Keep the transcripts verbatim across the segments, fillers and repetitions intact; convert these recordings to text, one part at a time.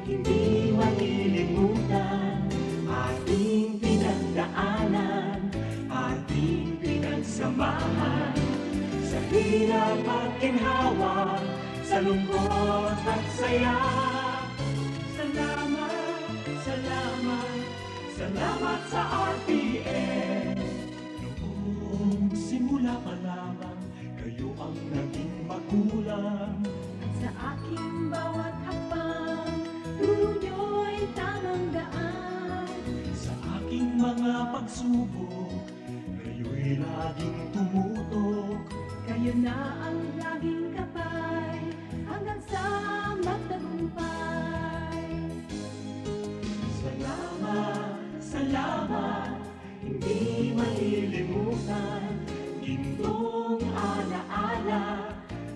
Hindi malilimutan ating pinagdaanan, ating pinagsamahan. Sa hirap at ginhawa, sa lungkot at saya. Salamat, salamat, salamat sa R T N. Noong simula pa lamang, kayo ang naging magulang. Sa aking bawat hakbang, turo niyo'y tamang daan. Sa aking mga pagsubok, kayo'y laging tumutok. Kayo na ang laging kapay, hanggang sa magtagumpay. Salamat, salamat, hindi malilimutan. Gintong alaala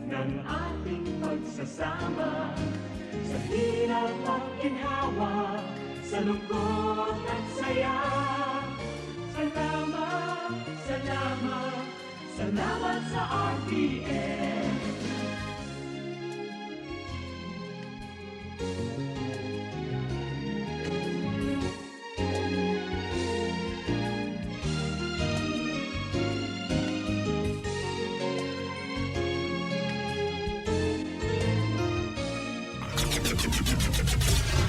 ng ating pagsasama. Sa hirap at ginhawa, sa lungkot at saya. Salamat, salamat, salamat sa R T N.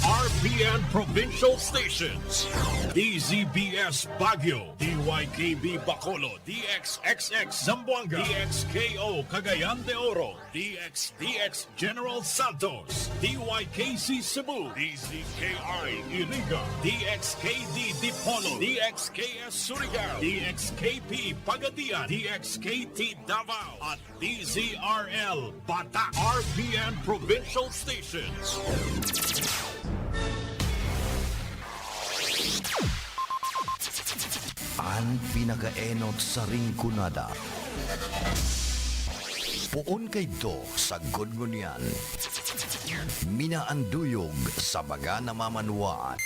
R P N Provincial Stations, D Z B S Baguio, D Y K B Bacolod, D X X X Zamboanga, D X K O Cagayan de Oro, D X D X General Santos, D Y K C Cebu, D Z K I Iriga, D X K D Dipolog, D X K S Surigao, D X K P Pagadian, D X K T Davao, at D Z R L Bata, R P N Provincial Stations. An pinakaenot sa Rinconada. Poon kaidto sagkod ngunyan. Minaanduyog sa mga namamanwaan.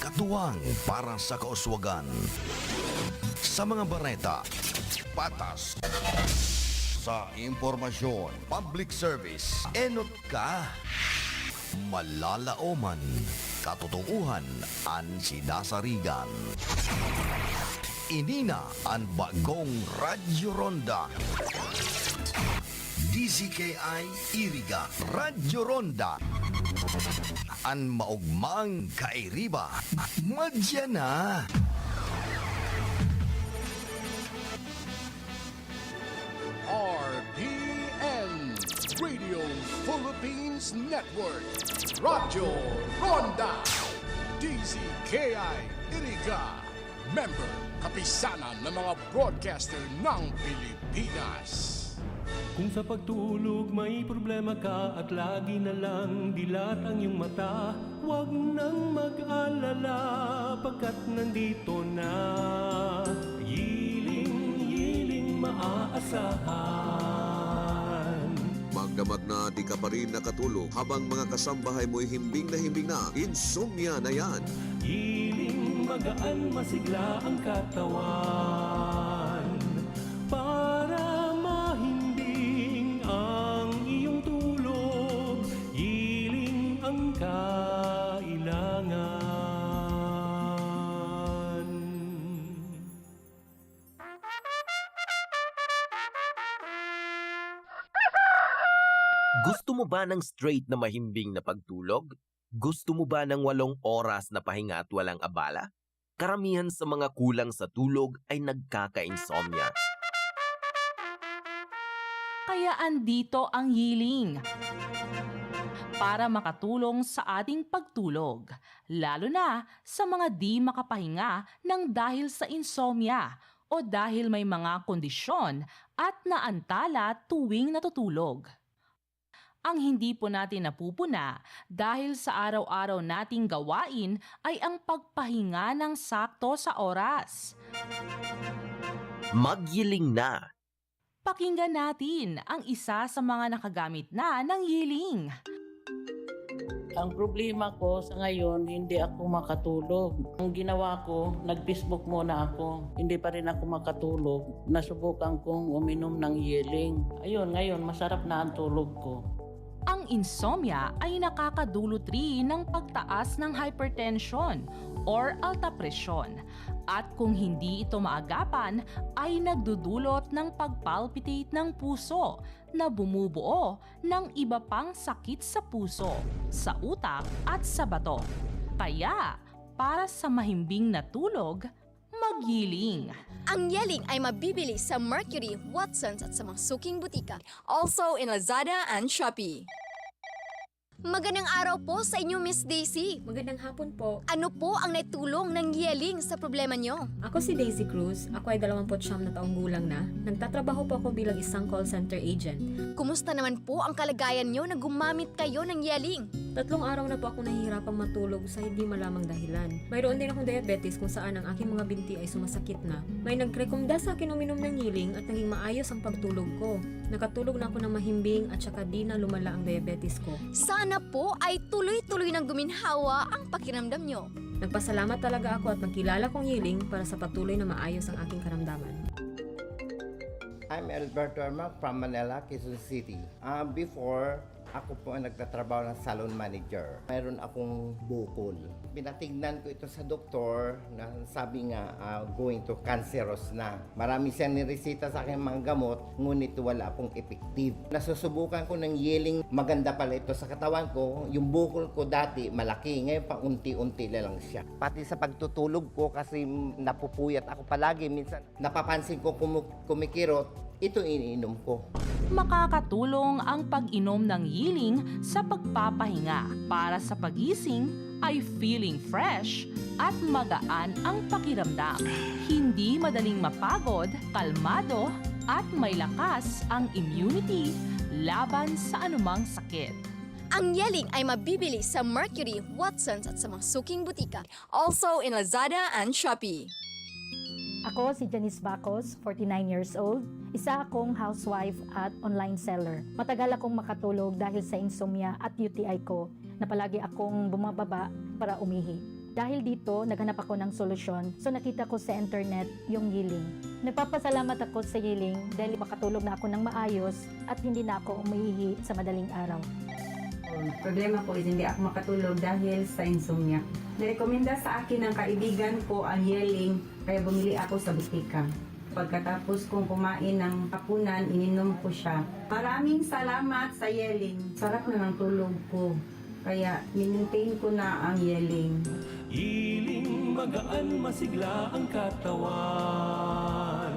Katuwang para sa kauswagan. Sa mga bareta, patas. Sa impormasyon, public service, enot ka. Malalaoman, katotoohan an sinasarigan. Ini na an bagong Radyo Ronda. D Z K I Iriga, Radyo Ronda. An maogmang kairiba, madya na. R P N Radio Philippines Network, Radyo Ronda, D Z K I Iriga, member, kapisanan ng mga broadcaster ng Pilipinas. Kung sa pagtulog may problema ka at lagi na lang dilat ang iyong mata, huwag nang mag-alala, pagkat nandito na, Yiling, Yiling maaasahan. Magdamag na di ka pa rin nakatulog habang mga kasambahay mo'y himbing na himbing na, insomnia na yan. Yiling, magaan, masigla ang katawan. Para mahimbing ang iyong tulog, Yiling ang kailangan. Gusto mo ba ng straight na mahimbing na pagtulog? Gusto mo ba ng walong oras na pahinga at walang abala? Karamihan sa mga kulang sa tulog ay nagkaka-insomnia. Kaya andito ang Yiling para makatulong sa ating pagtulog, lalo na sa mga di makapahinga ng dahil sa insomnia o dahil may mga kondisyon at naantala tuwing natutulog. Ang hindi po natin napupuna dahil sa araw-araw nating gawain ay ang pagpahinga ng sakto sa oras. Magyiling na! Pakinggan natin ang isa sa mga nakagamit na ng Yiling. Ang problema ko sa ngayon, hindi ako makatulog. Ang ginawa ko, nag-Facebook muna ako. Hindi pa rin ako makatulog. Nasubukan kong uminom ng Yiling. Ayun, ngayon, masarap na ang tulog ko. Ang insomnia ay nakakadulot rin ng pagtaas ng hypertension or alta presyon, at kung hindi ito maagapan, ay nagdudulot ng pagpalpitate ng puso na bumubuo ng iba pang sakit sa puso, sa utak at sa bato. Kaya, para sa mahimbing na tulog, mag-Yeling. Ang Yeling ay mabibili sa Mercury, Watsons at sa mga suking butika. Also in Lazada and Shopee. Magandang araw po sa inyo, Miss Daisy. Magandang hapon po. Ano po ang naitulong ng Yeling sa problema nyo? Ako si Daisy Cruz. Ako ay dalawampu't siyam na taong gulang na. Nagtatrabaho po ako bilang isang call center agent. Kumusta naman po ang kalagayan nyo na gumamit kayo ng Yeling? Tatlong araw na po ako nahihirapang matulog sa hindi malamang dahilan. Mayroon din akong diabetes kung saan ang aking mga binti ay sumasakit na. May nagrekomenda sa akin uminom ng Yeling at naging maayos ang pagtulog ko. Nakatulog na ako ng mahimbing at saka di na lumala ang diabetes ko. Sana po ay tuloy-tuloy nang guminhawa ang pakiramdam nyo. Nagpasalamat talaga ako at nagkilala kong Yeling para sa patuloy na maayos ang aking karamdaman. I'm Alberto Ermac from Manila, Quezon City. Ah, before, ako po ang nagtatrabaho ng salon manager. Mayroon akong bukol. Pinatignan ko ito sa doktor na sabi nga, ah, going to cancerous na. Marami siyang nireseta sa akin mga gamot, ngunit wala pong effective. Nasusubukan ko ng Yeling, maganda pala ito sa katawan ko. Yung bukol ko dati, malaki. Ngayon, paunti-unti na lang siya. Pati sa pagtutulog ko, kasi napupuyat ako palagi. Minsan, napapansin ko kumu-, kumikirot, ito iniinom ko. Makakatulong ang pag-inom ng Yeling sa pagpapahinga. Para sa pagising ay feeling fresh at magaan ang pakiramdam. Hindi madaling mapagod, kalmado, at may lakas ang immunity laban sa anumang sakit. Ang Yeling ay mabibili sa Mercury, Watsons at sa mga suking butika. Also in Lazada and Shopee. Ako si Janice Bacos, forty-nine years old. Isa akong housewife at online seller. Matagal akong makatulog dahil sa insomnia at U T I ko na palagi akong bumababa para umihi. Dahil dito, naghanap ako ng solusyon, so nakita ko sa internet yung Yeling. Nagpapasalamat ako sa Yeling dahil makatulog na ako ng maayos at hindi na ako umiihi sa madaling araw. Ang problema ko is hindi ako makatulog dahil sa insomnia. Nirekomenda sa akin ng kaibigan ko ang Yeling, kaya bumili ako sa butika. Pagkatapos kong kumain ng hapunan, ininom ko siya. Maraming salamat sa Yeling. Sarap na ng tulog ko. Kaya, minentain ko na ang Yeling. Yeling, magaan, masigla ang katawan.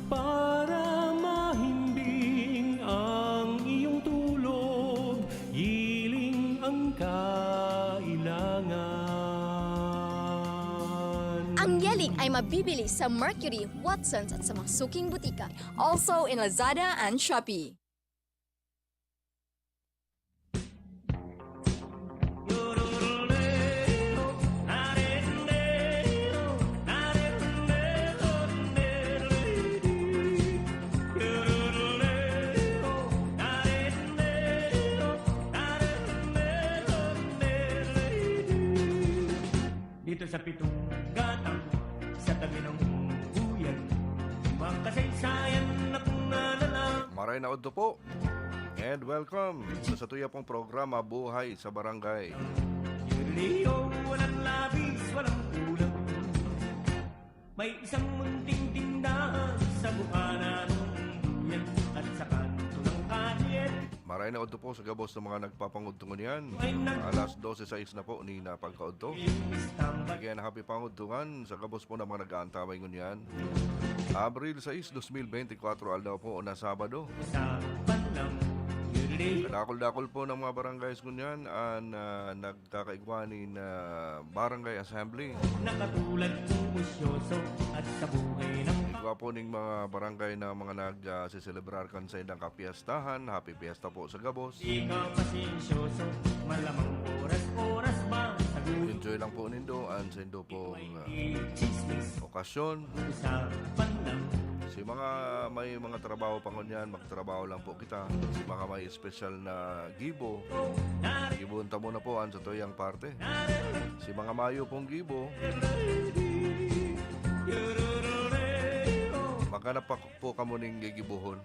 Para mahimbing ang iyong tulog, Yeling ang kailangan. Ang Yeling ay mabibili sa Mercury, Watsons at sa mga suking butika. Also in Lazada and Shopee. Dito sa pitong gatang, sa tabi ng buyan, mga kasaysayan na kung nalala. Maray na udto po. And welcome sa satuya pong programa, Buhay sa Barangay. Leo, walang labis, walang kulang. May isang munting tindahan sa bukana ng duyan at sa kanto ng kalye. Maray na udto po sa gabos ng mga nagpapangudto ngunyan. Alas dose sais na po ni na pagkaudto. Again, happy pangudto ngunyan sa gabos po ng mga nag-aantaway ngunyan. Abril sais, dos mil bente kwatro, aldaw po na Sabado. Sa panlang yun. Kadakul-dakul po ng mga barangays ngunyan an, ah, nagkakaigwa nin, ah, Barangay Assembly. Nakatulad kong usyoso at sa buhay ng Igwa po ning mga barangay na mga nag, ah, seselebrar kan saindang kapiyastahan. Happy Fiesta po sa gabos. Ikaw pasensyoso, malamang oras-oras ba sa gulo? Enjoy lang po nindo an saindo pong, ah, chismis. Okasyon. Usapan lang. Si mga may mga trabaho pa ngunyan, magtrabaho lang po kita. Si mga may espesyal na gibo, gibohon ta muna po an satuyang parte. Si mga mayo pong gibo, maghanap pa po kamo ning gigibohon.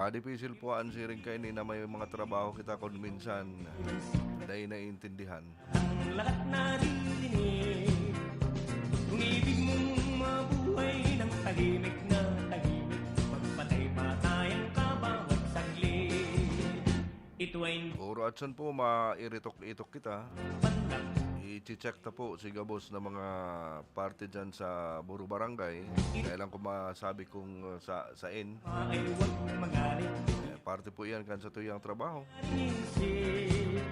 Dipisil po an siring kaini na may mga trabaho kita kun minsan dai naiintindihan. Ang lahat naririnig, kung ibig mong mabuhay ng tahimik na tahimik, magpatay-patay ang kabawat saglit. Ito ay Puro atsan po mairitok-itok kita. Panlak. I-check ta po si gabos na mga parte dyan sa Buro Barangay. Kaya lang kung masabi kong, uh, sa, sain. Ay, huwag magalit. Eh, parte po yan kan sa tuyang trabaho. Isip,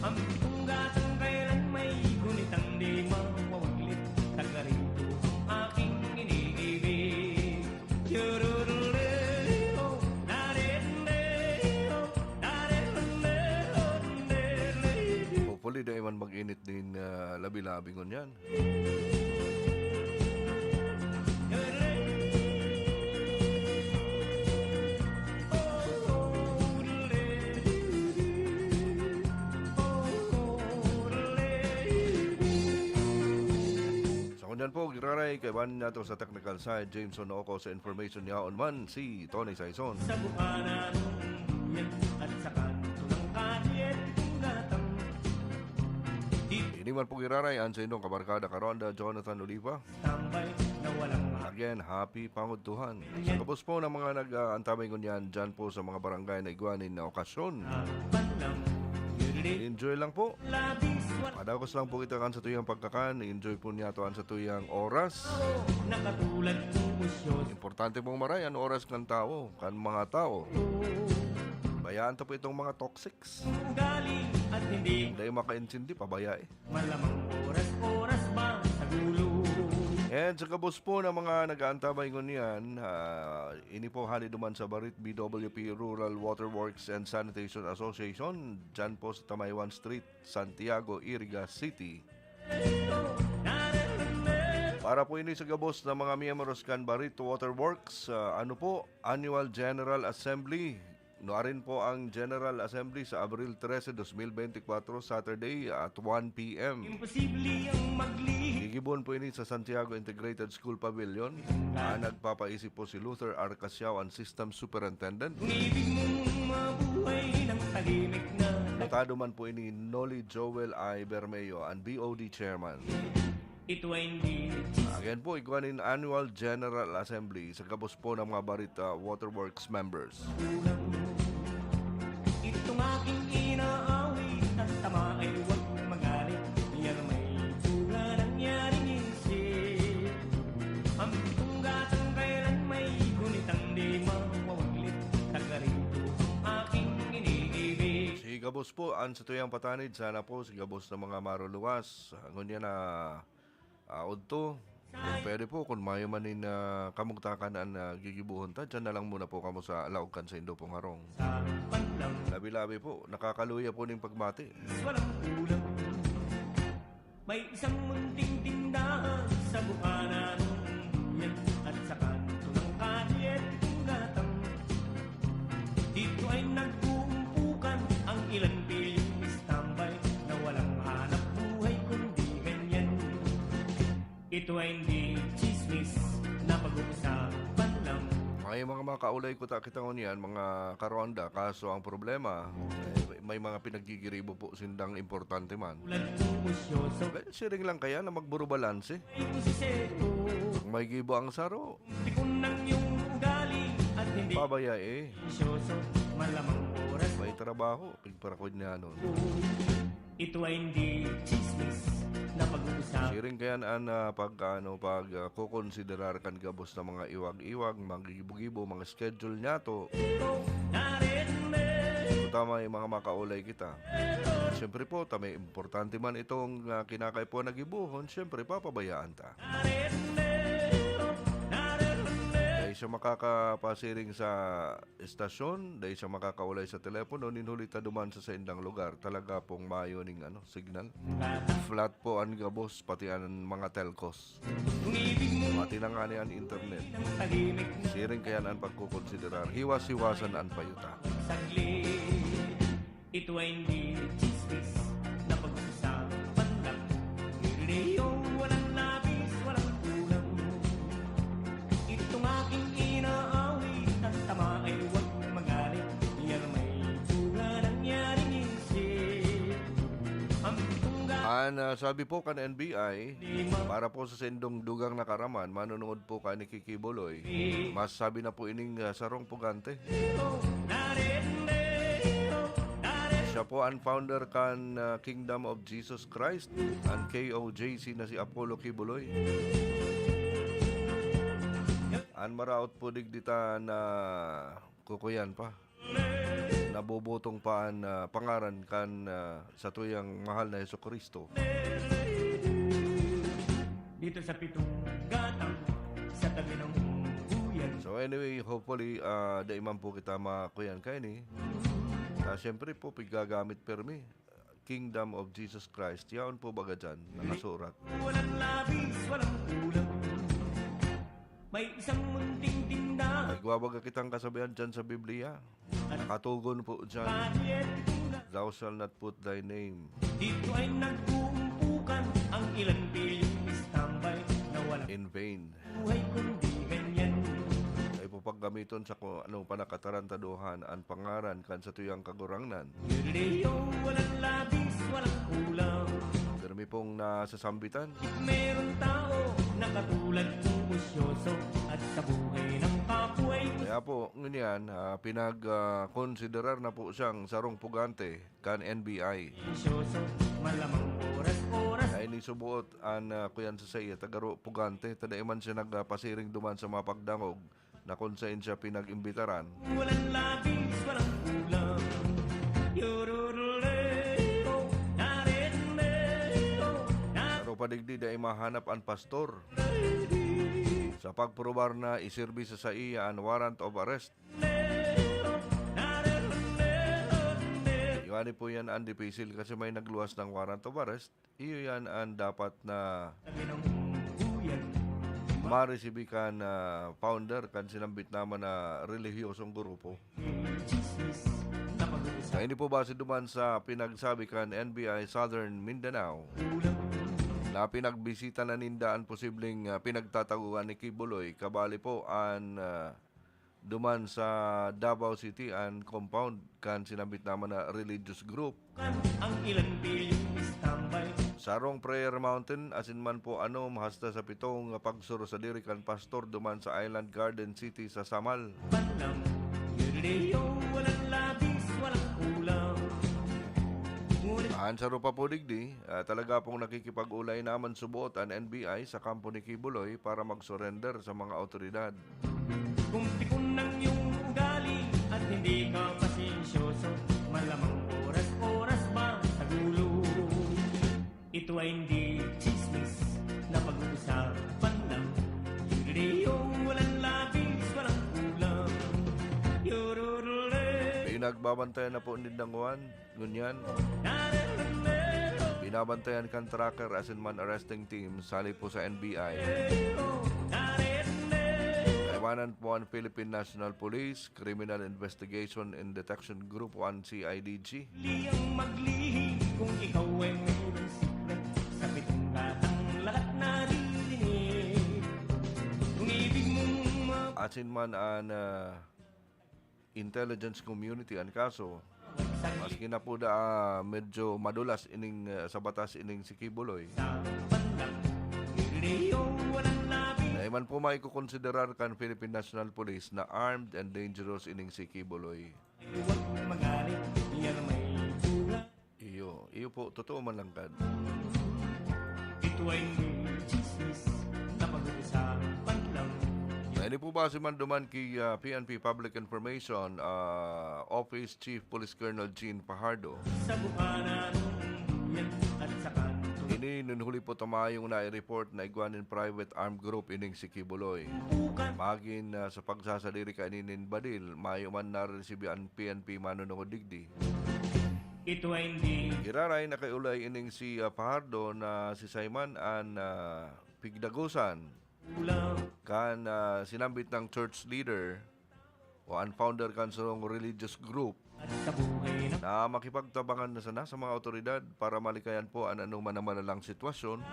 ang tunggatang kailan may gunitang di mawawaglit. Tagarito ang aking iniibig. Yururuleo, narendeo, narendeo, narendeo. Hopefully, dai man mag-init din, ah, labi-labi ngunyan. Sa ngunyan po, giraray, kaibahan nato sa technical side, Jameson Oco, sa information niya, on man, si Tony Saison. Sa bukana ng duyan at sa kanto ng kalye, itong gatang. Di- Ini man po giraray, ang sa inyong kabarkada, Karonda, Jonathan Oliva. Tambay na walang ma- Again, happy pangudtuhan. Sa gabos po ng mga nag-aantabay ngunyan, dyan po sa mga barangay na igwa nin na okasyon. Ah, panlang, yun, enjoy lang po. Labis, wal- Padagos lang po kita kan sa tuyang pagkakan. Enjoy po niya to an sa tuyang oras. Nakatulad ng usyoso. Importante pong maray an oras kan tawo, kan mga tawo. Bayaan ta po itong mga toxics. Ugali at hindi. Dai makaintindi, pabaya eh. Malamang oras-oras ba sa gulo? And sa gabos po ng mga nag-aantabay ngunyan, ah, ini po hali duman sa Barit B W P Rural Waterworks and Sanitation Association, dyan po sa Tamaywan Street, Santiago, Iriga City. Para po ini sa gabos ng mga miyembros kan Barit Waterworks, ah, ano po, Annual General Assembly. Nuarin po ang General Assembly sa Abril trese, dos mil bentikwatro, Saturday at one P M. Imposible ang maglihim. Gigibon po ini sa Santiago Integrated School Pavilion. Ang nagpapaisip po si Luther R. Casiao, ang System Superintendent. Kung ibig mong mabuhay ng tahimik na. Notado man po ini Noli Joel I. Bermeo, ang B O D Chairman. Ito ay hindi Again po, igwa nin Annual General Assembly sa gabos po ng mga Barit, ah, Waterworks members. Kulang. Itong aking inaawit, ang tama ay huwag magalit. Yan may bunga nangyaring isip. Ang pitong gatang kailan may gunitang di mawawaglit. Tagarito ang aking iniibig. Si gabos po, ang sa tuyang patanid, sana po si gabos ng mga maruluwas. Ngunyan na Ah, udto. Kung pwede po, kun mayo man nin, ah, kamugtakan an, ah, gigibohon ta, diyan na lang muna po kamo sa laog kan saindo pong harong. Labi-labi po, nakakaluya po nin pagmati. Walang kulang. May isang munting tindahan sa bukana ng duyan at sa kanto ng kalye itong gatang. Dito ay nag-uumpukan ang ilan pilyong tambay na walang hanap buhay kundi ganyan. Ito ay hindi chismis na pag-uusapan lang. May mga makaulay ko ta kita ngunyan, mga karonda, kaso ang problema, eh, may mga pinaggigiribo po sindang importante man. Tulad ng usyoso. Well, siring lang kaya na magburubalanse. Ay, usisero. Kung may gibo ang saro, Pikon ng iyong ugali at hindi pabaya eh. Syoso, malamang oras. May trabaho, pigparakod niya nun. Ito ay hindi chismis na pag-uusap. Siring kaya an, ah, pag, ano, pag, ah, kukonsiderar kan gabos na mga iwag-iwag, mga gibo-gibo, mga schedule niya to. Ito, naririnig. Tama yung mga makaulay kita. Siyempre po, ta may importante man itong, ah, kinakaipuhan na gibohon, siyempre papabayaan ta. Dai siya makakapasiring sa estasyon, dai siya makakaulay sa telepono, nin huli ta duman sa saindang lugar. Talaga pong mayo ning, ano, signal. Flat po an gabos, pati an mga telcos. Pati na ngani an internet. Siring kaya an pagkokonsiderar. Hiwas-hiwasan an payuta. Saglit. Ito ay hindi chismis na pag-uusapan lang. Niririyo, walang labis, walang kulang. Itong aking inaawit, ang tama ay huwag Na sabi po kan N B I, para po sa sindong dugang na karaman, manunungod po kan Kiki Boloy, masasabi na po ining, ah, sarong pugante. Siya po ang founder kan, ah, Kingdom of Jesus Christ, ang K O J C na si Apollo Quiboloy. An maraot po digdi ta na kukuyan pa. Nabubutong pa an, ah, pangaran kan, ah, satuyang mahal na Jesucristo. Dito sa pitong gatang, sa tabi ng buyan. So anyway, hopefully, ah, dai man po kita makuyan kaini. Ah, siyempre po, pigagamit permi. Kingdom of Jesus Christ. Yaon po baga dyan, nakasurat. Walang labis, walang kulang. May isang munting tindahan. Nagwawaga kitang kasabihan dyan sa Biblia. Nakatugon po dyan. Thou shalt not put thy name. Dito ay nagbuumpukan ang ilan bilyong istambay na walang in vain. Buhay kundi ganyan. Ay po paggamiton sa kung ano panakatarantaduhan ang pangaran kan satuyang kagurangnan. Galileo, walang labis, walang kulang. Pirmi pong nasasambitan. Meron tao na katulad mong usyoso at sa buhay ng kapwa ay Kaya po, ngunyan, ah, pinag, ah, konsiderar na po siyang sarong pugante kan N B I. Isyoso, malamang oras-oras. Ay, ni subuot an, ah, kuyan sa saiya, tagaro pugante, ta dai man siya nagpasiring duman sa mga pagdangog na kun saen siya pinag-imbitaran. Walang labis, walang kulang. Yororoleo, narendeo, na- Pero padigdi dai mahanap an pastor. Sa pagprobar na iserbi sa saiya an warrant of arrest. Iwani po yan ang dipisil kasi may nagluwas ng warrant of arrest. Iyo yan ang dapat na maresibi kan, ah, founder kan sinambit naman na relihiyosong grupo. Kaya hindi po base duman sa pinagsabi kan N B I Southern Mindanao na pinagbisita na ninda ang posibleng, ah, pinagtataguan ni Kibuloy, kabali po an, ah, duman sa Davao City an compound kan sinambit naman na religious group. Ang ilan bilyong istambay. Sarong prayer mountain, asin man po ano, hasta sa pitong pagsurosadiri kan pastor duman sa Island Garden City sa Samal. Bandang Galileo, walang labis, walang kulang. Ngunit An saro pa po digdi, ah, talaga pong nakikipag-ulay naman subuot an N B I sa kampo ni Kibuloy para mag-surrender sa mga awtoridad. Kung pikon ang iyong ugali at hindi ka pasensyoso, malamang oras-oras ba sa gulo? Ito ay hindi chismis na pag-uusapan lang. Leo, walang labis, walang kulang. Yororore. Pinagbabantayan na po nindang Juan. Ngunyan, binabantayan kan tracker asin man arresting team sali po sa N B I. Kaiwanan po an Philippine National Police, Criminal Investigation and Detection Group o an C I D G. Liyang maglihi kung ikaw ay mayroong secret sa pitong gatang lahat naririnig. Kung ibig mong ma- Asin man an, ah, intelligence community an kaso. Maski na po da, ah, medyo madulas ining, ah, sa batas ining si Kibuloy. Sa bandang Galileo, walang labi. Dai man po maikokonsiderar kan Philippine National Police na armed and dangerous ining si Kibuloy. Huwag magalit, yan may bunga. Iyo, iyo po, totoo man lang kad. Ito ay chismis na pag-uusapan lang. Na ini po ba si Manduman ki, ah, P N P Public Information, ah, Office Chief Police Colonel Jean Fajardo? Sa bukana ng duyan at sa kanto. Ini nun huli po tamayong nai-report na igwa nin private armed group ining si Kibuloy. Bukan. Magin, ah, sa pagsasadiri kaini nin badil, mayo man naresibi an P N P manunungod digdi. Ito ay hindi. Giraray na kay ulay ining si, ah, Fajardo na si Simon an, ah, pigdagusan kan, ah, sinambit ng church leader o an founder kan sarong religious group na makipagtabangan na sana sa mga awtoridad para malikayan po an anoman na malalang sitwasyon.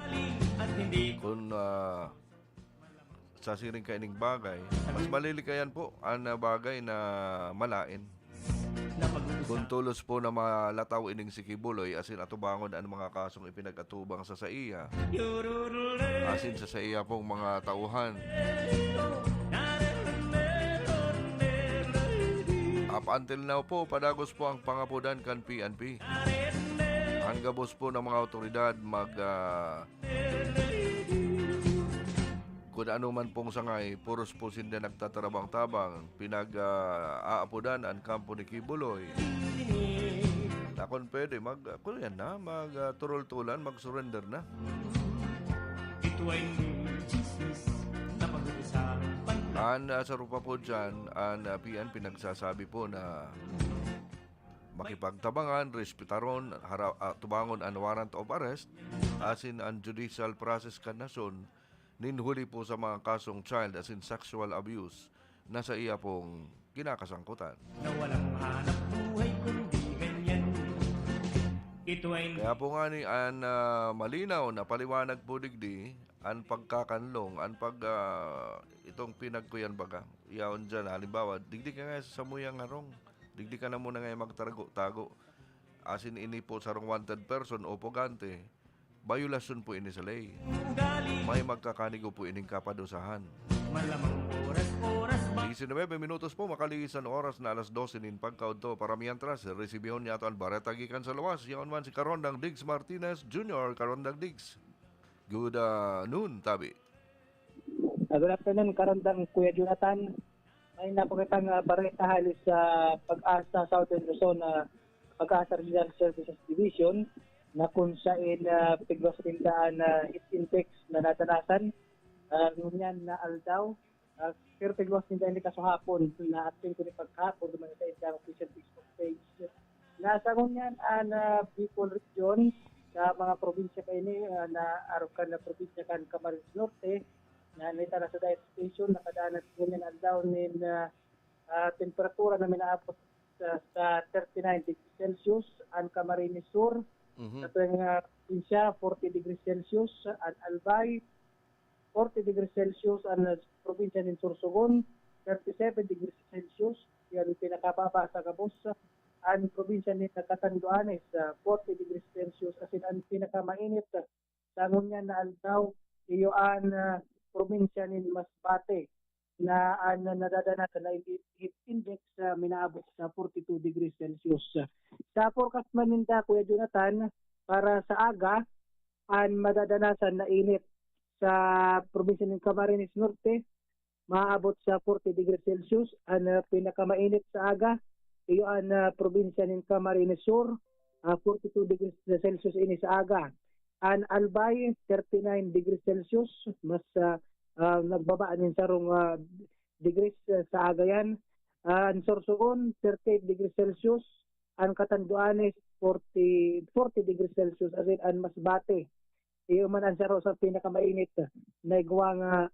At hindi. Kung, ah, sa siring kaining bagay, mas malilikayan po an, ah, bagay na malain. Kun tolos po na malataw ining si Quiboloy, asin atubangon an mga kasong ipinag-atubang sa saiya, asin sa saiya pong mga tauhan. Up until now po, padagos po ang pangapodan kan P N P. An gabos po ng mga awtoridad mag, ah, kun ano man pong sangay, puros po sinda nagtatarabang-tabang, pinag, ah, aapodan an kampo ni Quiboloy. Na kun pwede, mag, kun yan na, mag, ah, turol-tulan, mag-surrender na. Ito ay chismis na pag-uusapan. An, ah, saro pa po dyan, an, ah, P N P nagsasabi po na makipagtabangan, respetaron, hara-, ah, tubangon an warrant of arrest, asin an judicial process kan nasyon, nin huli po sa mga kasong child asin sexual abuse na saiya pong kinakasangkutan. Na walang hanap buhay kundi ganyan. Ito ay Kaya po nga ni an, ah, malinaw na paliwanag po digdi, an pagkakanlong, an pag, ah, itong pinagkuyan baga. Yaon dyan, halimbawa, digdi ka nga sa samuyang harong, digdi ka na muna nga magtarago-tago. Asin ini po sarong wanted person o pugante, bayolasyon po ini sa ley. May magkakanigo po ining kapadusahan. Malamang oras-oras ba? Diecinuebe minutos po, makaliis an oras na alas dose nin pagkaudto. Para mientras, resibihon niyato an bareta gikan sa luwas. Yaon man si Karondang Diggs Martinez Junior. Karondang Diggs, good, ah, noon, tabi. Ah, good afternoon, Karondang Kuya Jonathan. May napakitang, ah, bareta hali sa Pag-asa Southern Luzon, ah, Pag-asa Regional Services Division, na kung saan, ah, pigwas tinda an, ah, heat index na nadanasan, ah, ngunyan na aldaw. Ah, pero pigwas tinda ini kasuhapon, na atin ko ni pagkahapon, duman sa indang official Facebook page. Nasa ngunyan an, ah, Bicol Region, sa mga probinsya kaini, ah, na arog kan na probinsya kan Camarines Norte, na nita na sa diet station, nakadaan na ngunyan aldaw nin, ah, ah, temperatura na minaabot sa, sa thirty-nine degrees Celsius, an Camarines Sur, Mhm. sa tuwing, ah, probinsya, forty degrees Celsius, an Albay, forty degrees Celsius, an, ah, probinsya nin Sorsogon, thirty-seven degrees Celsius, yan pinakababa sa gabos, an probinsya nin Catanduanes, ah, forty degrees Celsius, asin an pinakamainit, ah, sa ngunyan na aldaw, iyo an, ah, probinsya nin Masbate, na an nadadanasan na heat index, ah, minaabot sa forty-two degrees Celsius. Sa forecast man ninda, Kuya Jonathan, para sa aga, an madadanasan na init sa probinsya nin Camarines Norte, maabot sa forty degrees Celsius. An, ah, pinakamainit sa aga, iyo an, ah, probinsya nin Camarines Sur, ah, forty-two degrees Celsius ini sa aga. An Albay, thirty-nine degrees Celsius, mas, ah, ah, nagbaba nin sarong, ah, degrees, ah, sa aga yan. An Sorsogon, thirty-eight degrees Celsius. An Catanduanes, forty, forty degrees Celsius. Asin an Masbate, iyo man an saro sa pinakamainit na igwang, ah,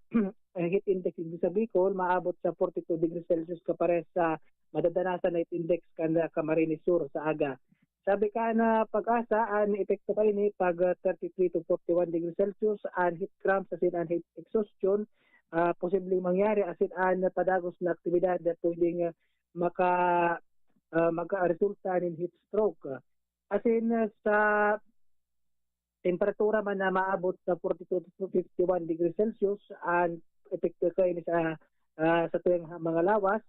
heat index digdi sa Bicol, maabot sa forty-two degrees Celsius, kapares sa madadanasan na heat index kan, ah, Camarines Sur sa aga. Sabi kan, ah, Pag-asa, an epekto kaini pag, ah, thirty-three to forty-one degrees Celsius, an heat cramps asin an heat exhaustion, ah, posibleng mangyari, asin an padagos na aktibidad na pwedeng, ah, maka-, ah, makaresulta nin heat stroke. Asin, ah, sa temperatura man na maabot sa forty-two to fifty-one degrees Celsius, an epekto kaini sa, ah, sa tuyang ha-, mga lawas,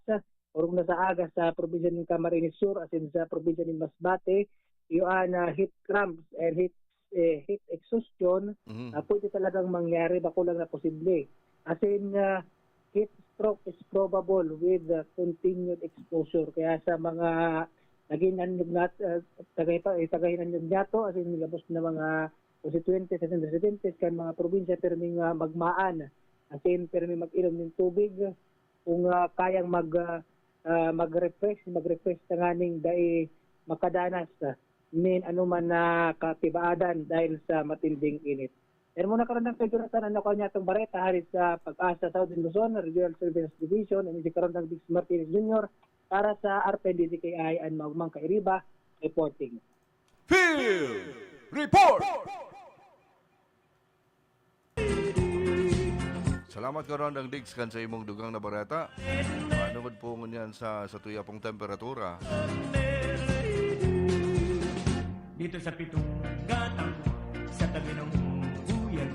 orog na sa aga sa probinsya nin Camarines Sur, asin sa probinsya nin Masbate, iyo an, ah, heat cramps and heat, eh, heat exhaustion, Mhm. ah, pwede talagang mangyari, bako lang na posible. Asin, ah, heat stroke is probable with, ah, continued exposure. Kaya sa mga naghinanyog nat-, ah, tagay pa, eh, tagahinanyog niyato, asin gabos na mga konstituyentes, asin residentes kan mga probinsya, pirming, ah, magmaan, asin pirming mag-inom nin tubig, kung, ah, kayang mag, ah, ah, mag-refresh, mag-refresh tanganing dai makadanas, ah, nin anoman na katibaadan dahil sa matinding init. Yan muna, Karondang Kuya Jonathan, an nakuha niyatong bareta hali sa Pag-asa Southern Luzon Regional Services Division, ini si Karondang Diggs Martinez Junior para sa R P N D Z K I, an Maugmang Kairiba, reporting. Field Report! Salamat ka ron, Dang Diggs, kan sa imong dugang na bareta. Manungod po ngunyan sa, sa tuya pong temperatura. Dito sa pitong gatang, sa tabi ng buyan,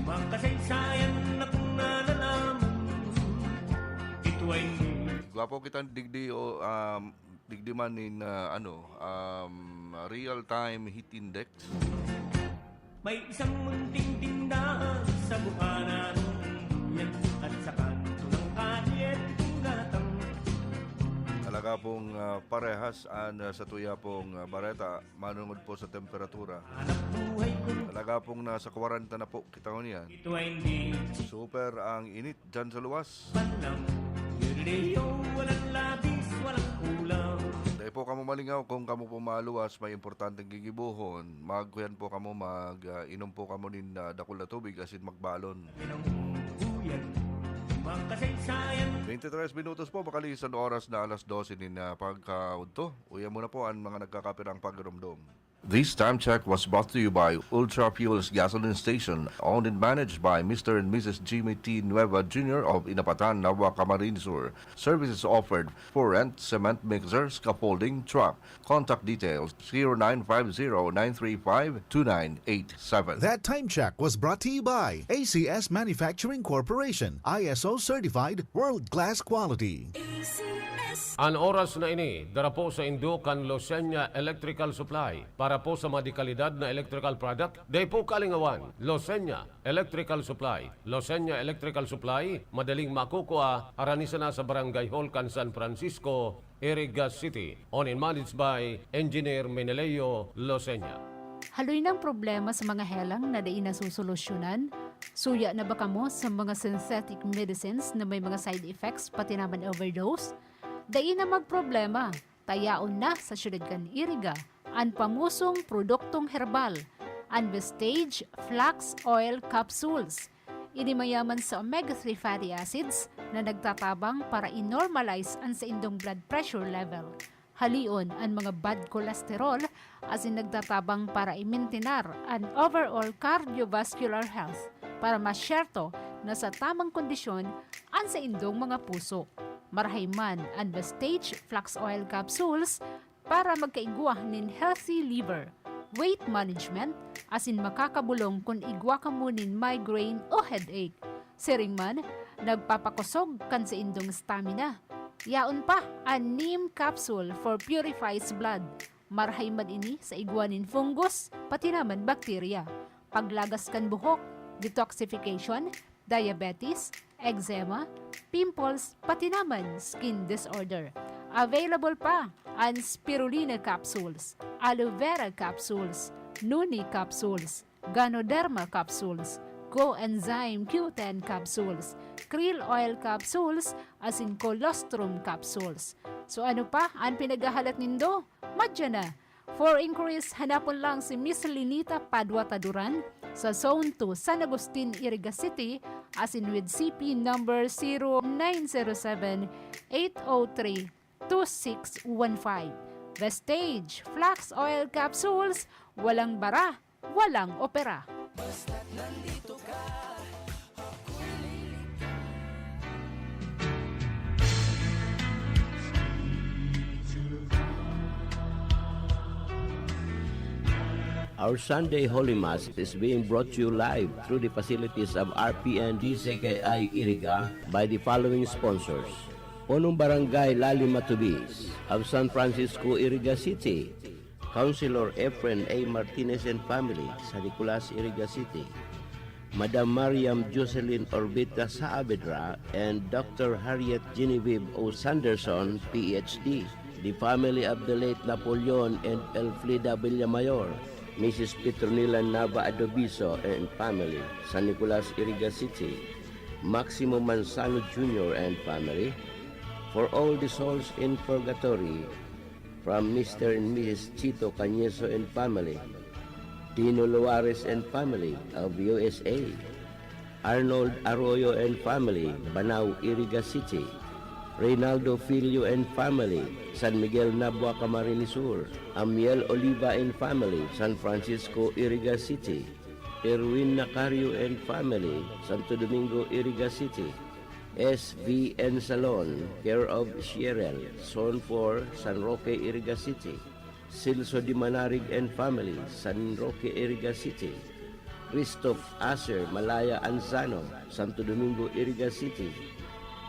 mga kasaysayan na kung nalalaman. Ito ay hindi Gwapo kitang digdi o, um, digdi man nin, ah, ano, um, real-time heat index. May isang munting tindahan sa bukana ng buyan at sa kanto ng kalye, pitong gatang. Talaga pong, ah, parehas an, ah, sa tuya pong, ah, bareta, manungod po sa temperatura. Hanap buhay ko, Talaga pong nasa kwarenta na po kita ngunyan. ito ay hindi Super ang init dyan sa luwas. panlang. Galileo, walang labis, walang kulang. Dai po kamo malingaw kung kamo po maluwas, may importanteng gigibohon. Magkuyan po kamo, mag, ah, inom po kamo nin, ah, dakul na tubig asin magbalon. Ng buyan, mga kasaysayan. Twenty-tres minutos po, makalisan oras na alas dose nin, ah, pagkaudto. Uya muna po an mga nagkakapirang pagdumdum. This time check was brought to you by Ultra Fuels Gasoline Station, owned and managed by Mister and Missus Jimmy T Nueva Junior of Inapatan, Nabua, Camarines Sur. Services offered for rent, cement mixer, scaffolding, truck. Contact details, zero nine five zero nine three five two nine eight seven. That time check was brought to you by A C S Manufacturing Corporation, I S O certified, world-class quality. An oras na ini, dara po sa indo kan Losenya Electrical Supply. Para po sa madikalidad na electrical product, dai po kalingawan. Losenya Electrical Supply. Losenya Electrical Supply, madaling makukua, harani sana sa Barangay Hall kan San Francisco, Iriga City. Owned and managed by Engineer Meneleo Losenya. Haloy nang problema sa mga helang na dai nasosolusyonan? Suya na ba kamo sa mga synthetic medicines na may mga side effects pati naman overdose? Dai na magproblema, ta yaon na sa siyudad kan Iriga an pamosong produktong herbal, an Vestige Flax Oil Capsules. Ini mayaman sa omega three fatty acids na nagtatabang para i-normalize an saindong blood pressure level. Halion an mga bad cholesterol asin nagtatabang para imintinar an overall cardiovascular health para masyerto na sa tamang kondisyon an saindong mga puso. Marahay man an Vestige Flax Oil Capsules para magkaigwa nin healthy liver, weight management, asin makakabolong kun igwa kamo nin migraine o headache. Siring man, nagpapakosog kan saindong stamina. Yaon pa an neem capsule for purifies blood. Marahay man ini sa igwa nin fungus, pati naman bakterya. Paglagas kan buhok, detoxification, diabetes, eczema, pimples, pati naman skin disorder. Available pa an spirulina capsules, aloe vera capsules, noni capsules, ganoderma capsules, coenzyme Q ten capsules, krill oil capsules, asin colostrum capsules. So ano pa an pinaghahalat nindo? Madya na! For inquiries, hanapon lang si Miss Linita Padua Taduran sa Zone two, San Agustin, Iriga City, asin with C P number zero nine zero seven, eight oh three, two six one five. Vestige Flax Oil Capsules, walang bara, walang opera. Our Sunday Holy Mass is being brought to you live through the facilities of R P N D C K I Iriga by the following sponsors: Punong Barangay Lali Matubis of San Francisco, Iriga City, Councilor Efren A. Martinez and family, San Nicolas, Iriga City, Madam Mariam Jocelyn Orbita Saavedra and Doctor Harriet Genevieve O. Sanderson, P H D, the family of the late Napoleon and Elfrida Villamayor, Missus Petronila Nava Adobiso and family, San Nicolas, Iriga City, Maximo Manzano Junior and family, For All the Souls in Purgatory, from Mister and Missus Chito Cañeso and family, Dino Luares and family of U S A, Arnold Arroyo and family, Banao, Iriga City, Reynaldo Filio and family, San Miguel, Nabua, Camarines Sur, Amiel Oliva and family, San Francisco, Iriga City, Erwin Nacario and family, Santo Domingo, Iriga City. S V N Salon, care of Shierel, Zone four, San Roque, Iriga City. Celso Di Manarig and family, San Roque, Iriga City. Christoph Aser Malaya Anzano, Santo Domingo, Iriga City.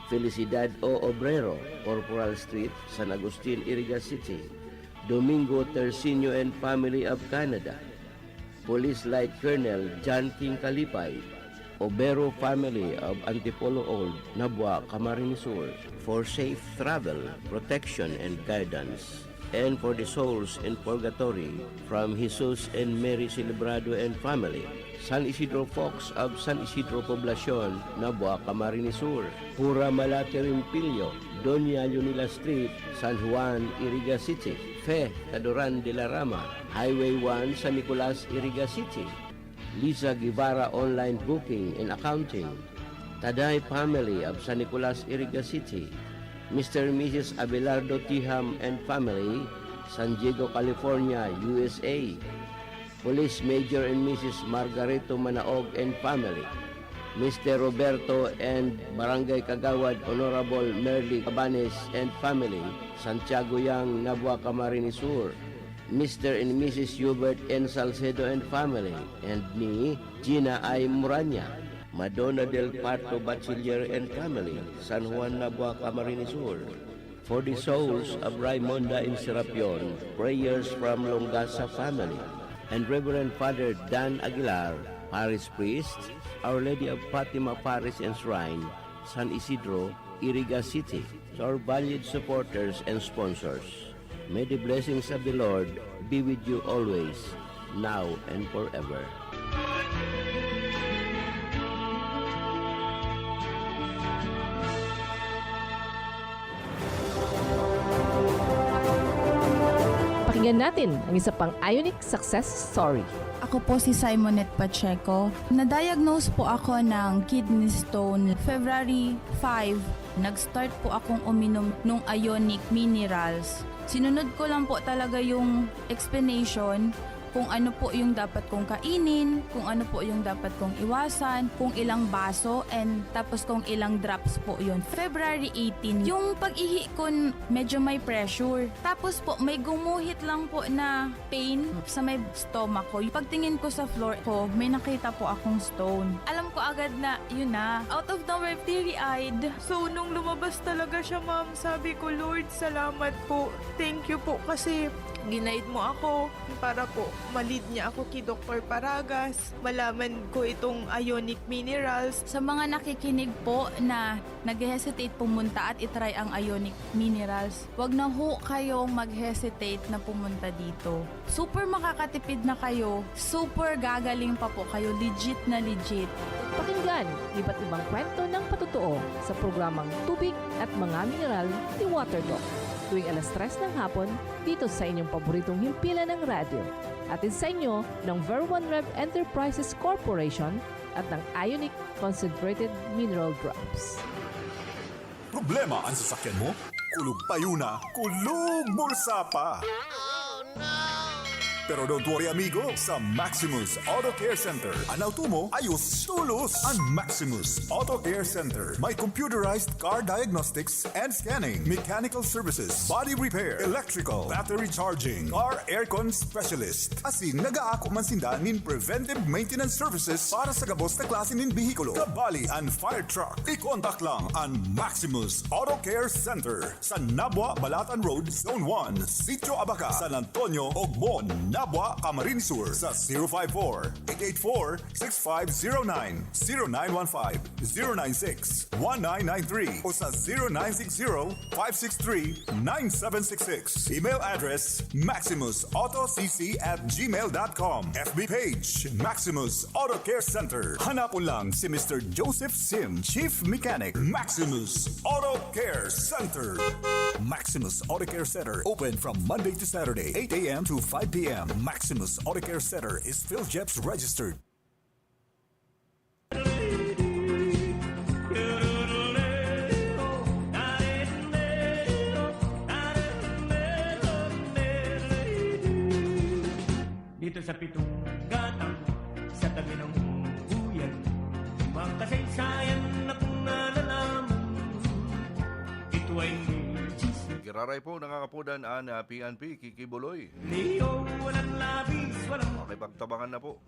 Felicidad O Obrero, Corporal Street, San Agustin, Iriga City. Domingo Tercinio and family of Canada. Police Light Colonel John King Kalipay, Obero family of Antipolo Old, Nabua, Camarines Sur, for safe travel, protection, and guidance, and for the souls in purgatory, from Jesus and Mary Celebrado and family, San Isidro Fox of San Isidro Poblacion, Nabua, Camarines Sur, Pura Malate Rimpilyo, Doña Leonila Street, San Juan, Iriga City, Fe Tadoran de la Rama, Highway one, San Nicolas, Iriga City, Lisa Guevara Online Booking and Accounting, Taday family of San Nicolas, Iriga City, Mister and Missus Abelardo Tiham and family, San Diego, California, U S A, Police Major and Missus Margarito Manaog and family, Mister Roberto and Barangay Kagawad Honorable Merly Cabanes and family, Santiago Yang, Nabua, Camarines Sur, Mister and Missus Hubert N Salcedo and family, and ni Gina I Muranya, Madonna del Parto Bachiller and family, San Juan, Nabua, Camarines Sur. For the souls of Raimonda and Serapion, prayers from Longasa family, and Reverend Father Dan Aguilar, Parish Priest, Our Lady of Fatima Parish and Shrine, San Isidro, Iriga City. To our valued supporters and sponsors, may the blessings of the Lord be with you always, now and forever. Pakinggan natin ang isa pang Ionic success story. Ako po si Simonette Pacheco. Na-diagnose po ako ng kidney stone February five. Nag-start po akong uminom ng Ionic Minerals. Sinunod ko lang po talaga yung explanation kung ano po yung dapat kong kainin, kung ano po yung dapat kong iwasan, kung ilang baso, and tapos kung ilang drops po yun. February eighteen, yung pag-ihi ko n-, medyo may pressure. Tapos po, may gumuhit lang po na pain sa may stomach ko. Pagtingin ko sa floor ko, may nakita po akong stone. Alam ko agad na, yun na. Out of nowhere, teary-eyed. So, nung lumabas talaga siya, ma'am, sabi ko, "Lord, salamat po. Thank you po kasi ginaid mo ako para po ma-lead niya ako kay Doktor Paragas. Malaman ko itong Ionic Minerals." Sa mga nakikinig po na nag-hesitate pumunta at i-try ang Ionic Minerals, wag na ho kayong mag-hesitate na pumunta dito. Super makakatipid na kayo, super gagaling pa po kayo, legit na legit. Pakinggan iba't ibang kwento ng patotoo sa programang Tubig at Mga Mineral ni Water Doc, tuwing alas tres ng hapon, dito sa inyong paboritong himpilan ng radyo. Hatid sa inyo ng Ver One Rev Enterprises Corporation at ng Ionic Concentrated Mineral Drops. Problema an sasakyan mo? Kulog payo na, kulog bulsa pa! Pero don't worry, amigo, sa Maximus Auto Care Center, an auto mo ayos tolos. An Maximus Auto Care Center may computerized car diagnostics and scanning, mechanical services, body repair, electrical, battery charging, car aircon specialist. Asin nagaako man sinda nin preventive maintenance services para sa gabos na klase nin behikulo, kabali an fire truck. I-contact lang an Maximus Auto Care Center sa Nabua, Balatan Road, Zone one, Sitio Abaca, San Antonio, Ogmon, Nabua, Camarines Sur, sa zero five four, eight eight four, six five zero nine, zero nine one five, zero nine six, one nine nine three o sa zero nine six zero, five six three, nine seven six six. Email address, maximus auto c c at gmail dot com. F B page, Maximus Auto Care Center. Hanapon lang si Mister Joseph Sim, Chief Mechanic, Maximus Auto Care Center. Maximus Auto Care Center, open from Monday to Saturday, eight a m to five p m. Maximus Auto Care Center is PhilGEPS registered. Dito sa pitong gatang, sa tabi ng Aray po, nangangapudan an, ah, P N P, Kiki Buloy. Leo, walang labis, walang Makipagtabangan na po.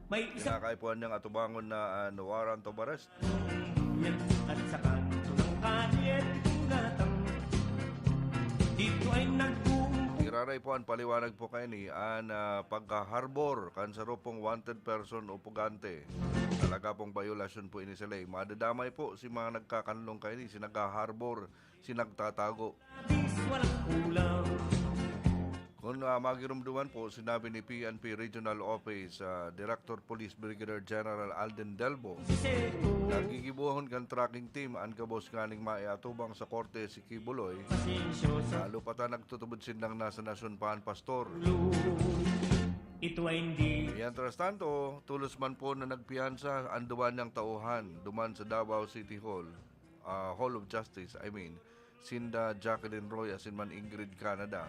May isang Kinakaipuhan niyang atubangon na an warrant of arrest. Yan at sa kanto ng kalye, gatang. Dito ay nagbubuhay. Iraray po an paliwanag po kaini, an, ah, pagka-harbor kan saro pong wanted person o pugante. Talaga pong bayolasyon po ini sa ley. Madadamay po si mga nagkakanlong kaini, si nagha-harbor, si nagtatago. Walang kulang. Kung, ah, magirumduman po, sinabi ni P N P Regional Office, ah, Director Police Brigadier General Alden Delbo, nagigibohon kan tracking team an gabos nganing maiatubang sa korte si Kibuloy. Pasensyoso. Lalo pa ta nagtutubod sindang nasa nasyon pa an pastor. Ito ay hindi. Mientras tanto, tolos man po na nagpiyansa an duwa niyang tauhan duman sa Davao City Hall, ah, Hall of Justice, I mean, sinda Jacqueline Roy asin man Ingrid Canada,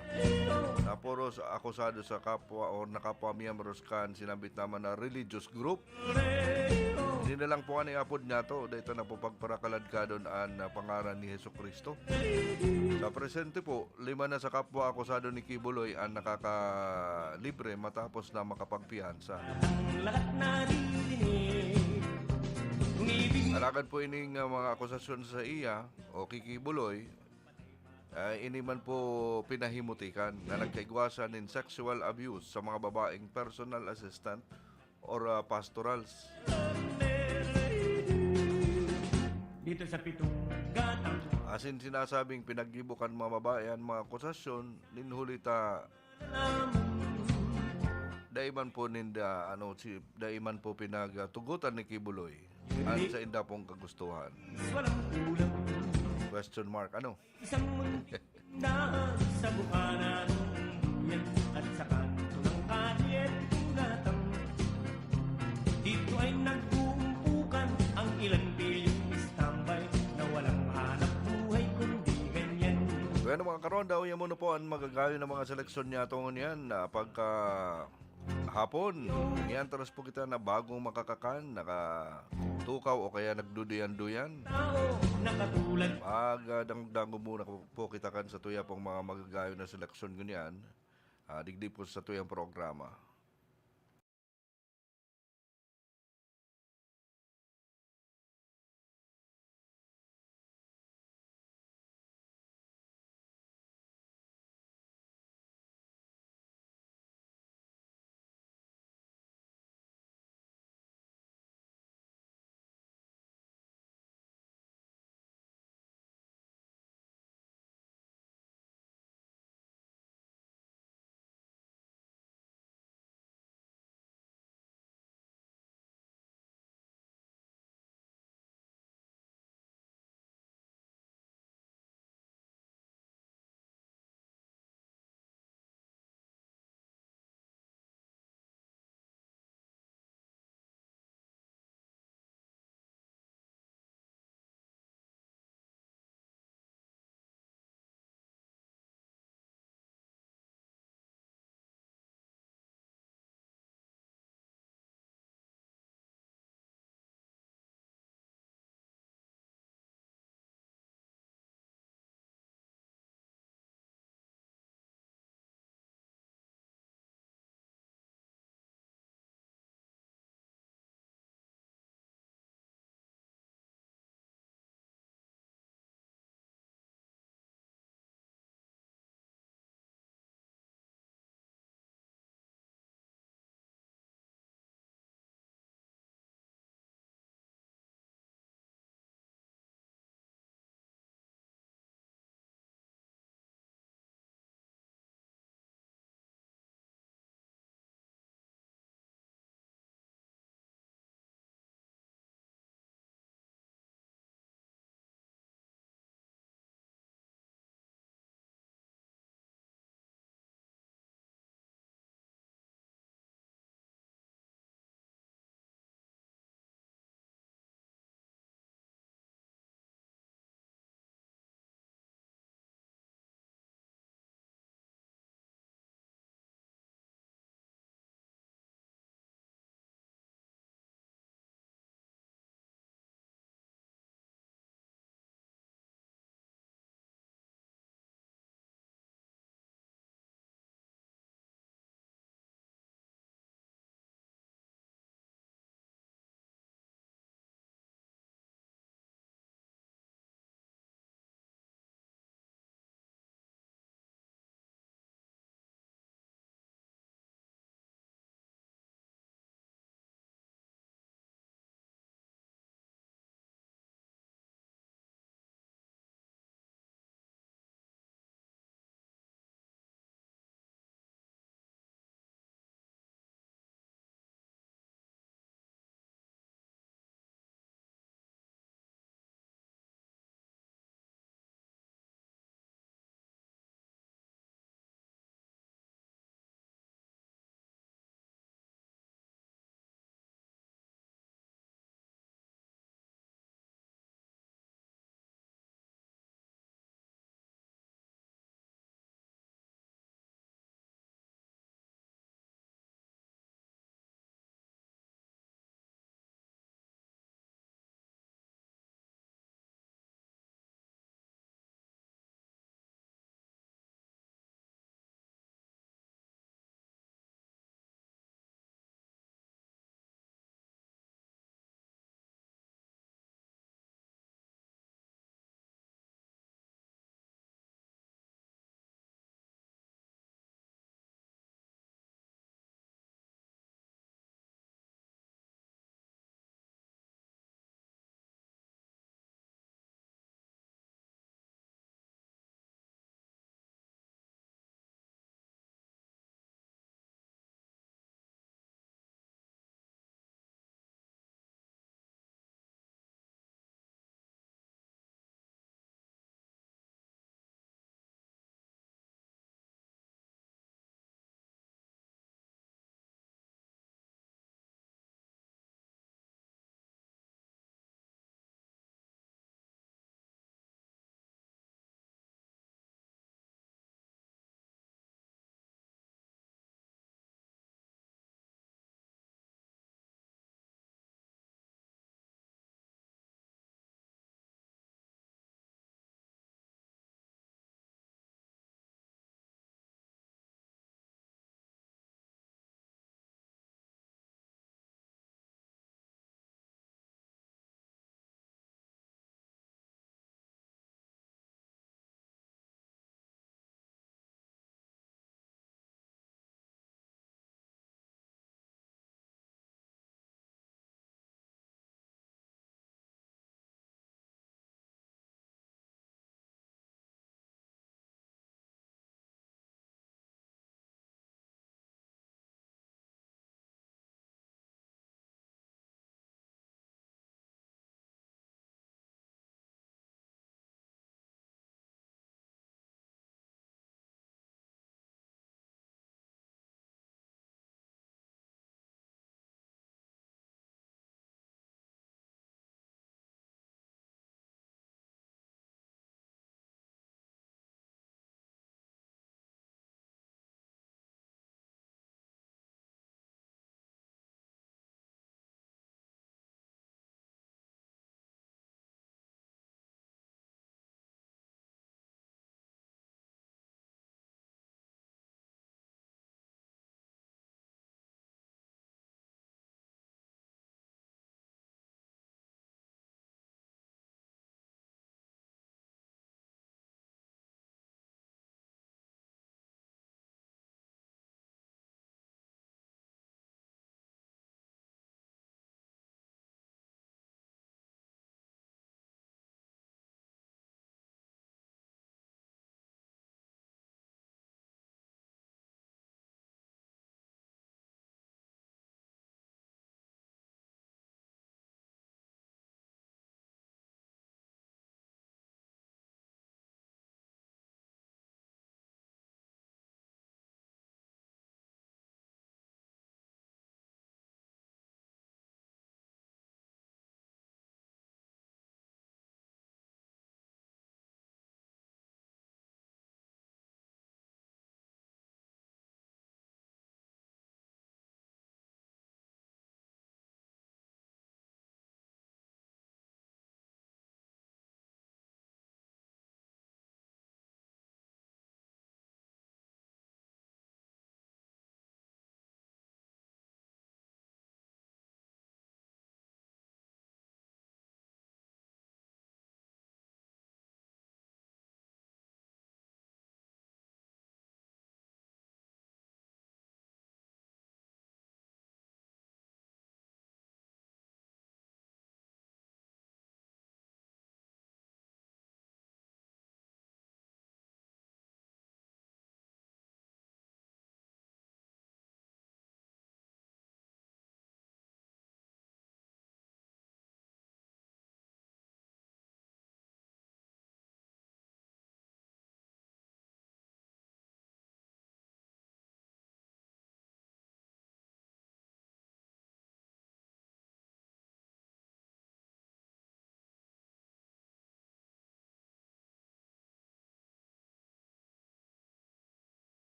na puros akusado sa kapwa o nakapwa miyembros kan sinambit naman na religious group. Hindi na lang po an iapod niyato, dahil ito na po pagparakaladkadon an, ah, pangaran ni Jesu-Cristo. Sa presente po, lima na sa kapwa akusado ni Kibuloy an nakakalibre matapos na makapagpiyansa. Ang lahat naririnig, ngibig. Alagad po ining, ah, mga akusasyon sa iya o Kiki Buloy, ah, ini man po pinahimutikan na nagkaigwasan nin sexual abuse sa mga babaeng personal assistant or, ah, pastorals. Dito sa pitong gatang. Asin sinasabing pinaggibo kan mga babae an mga akusasyon nin huli ta dai man po ninda, ano, si, dai man po pinagtugotan ni Kibuloy an sainda pong kagustuhan. Walang kulang. Question mark, ano? Isang munting dahan sa bukana ng duyan at sa kanto ng kalye, gatang. Dito ay nagbuumpukan ang ilang pilyong istambay na walang hanap buhay kundi ganyan. Bueno, mga karonda, uya mo na po ang magagayon ng mga seleksyon niya tungo niyan na pagka hapon. Mientras po kita na bagong makakakan, nakatukaw o kaya nagduduyan-duyan. Tao na katulad. Magdangog-dangog muna po kita kan sa tuya pong mga magagayon na seleksyon ngunyan. Ah, digdi po sa tuyang programa.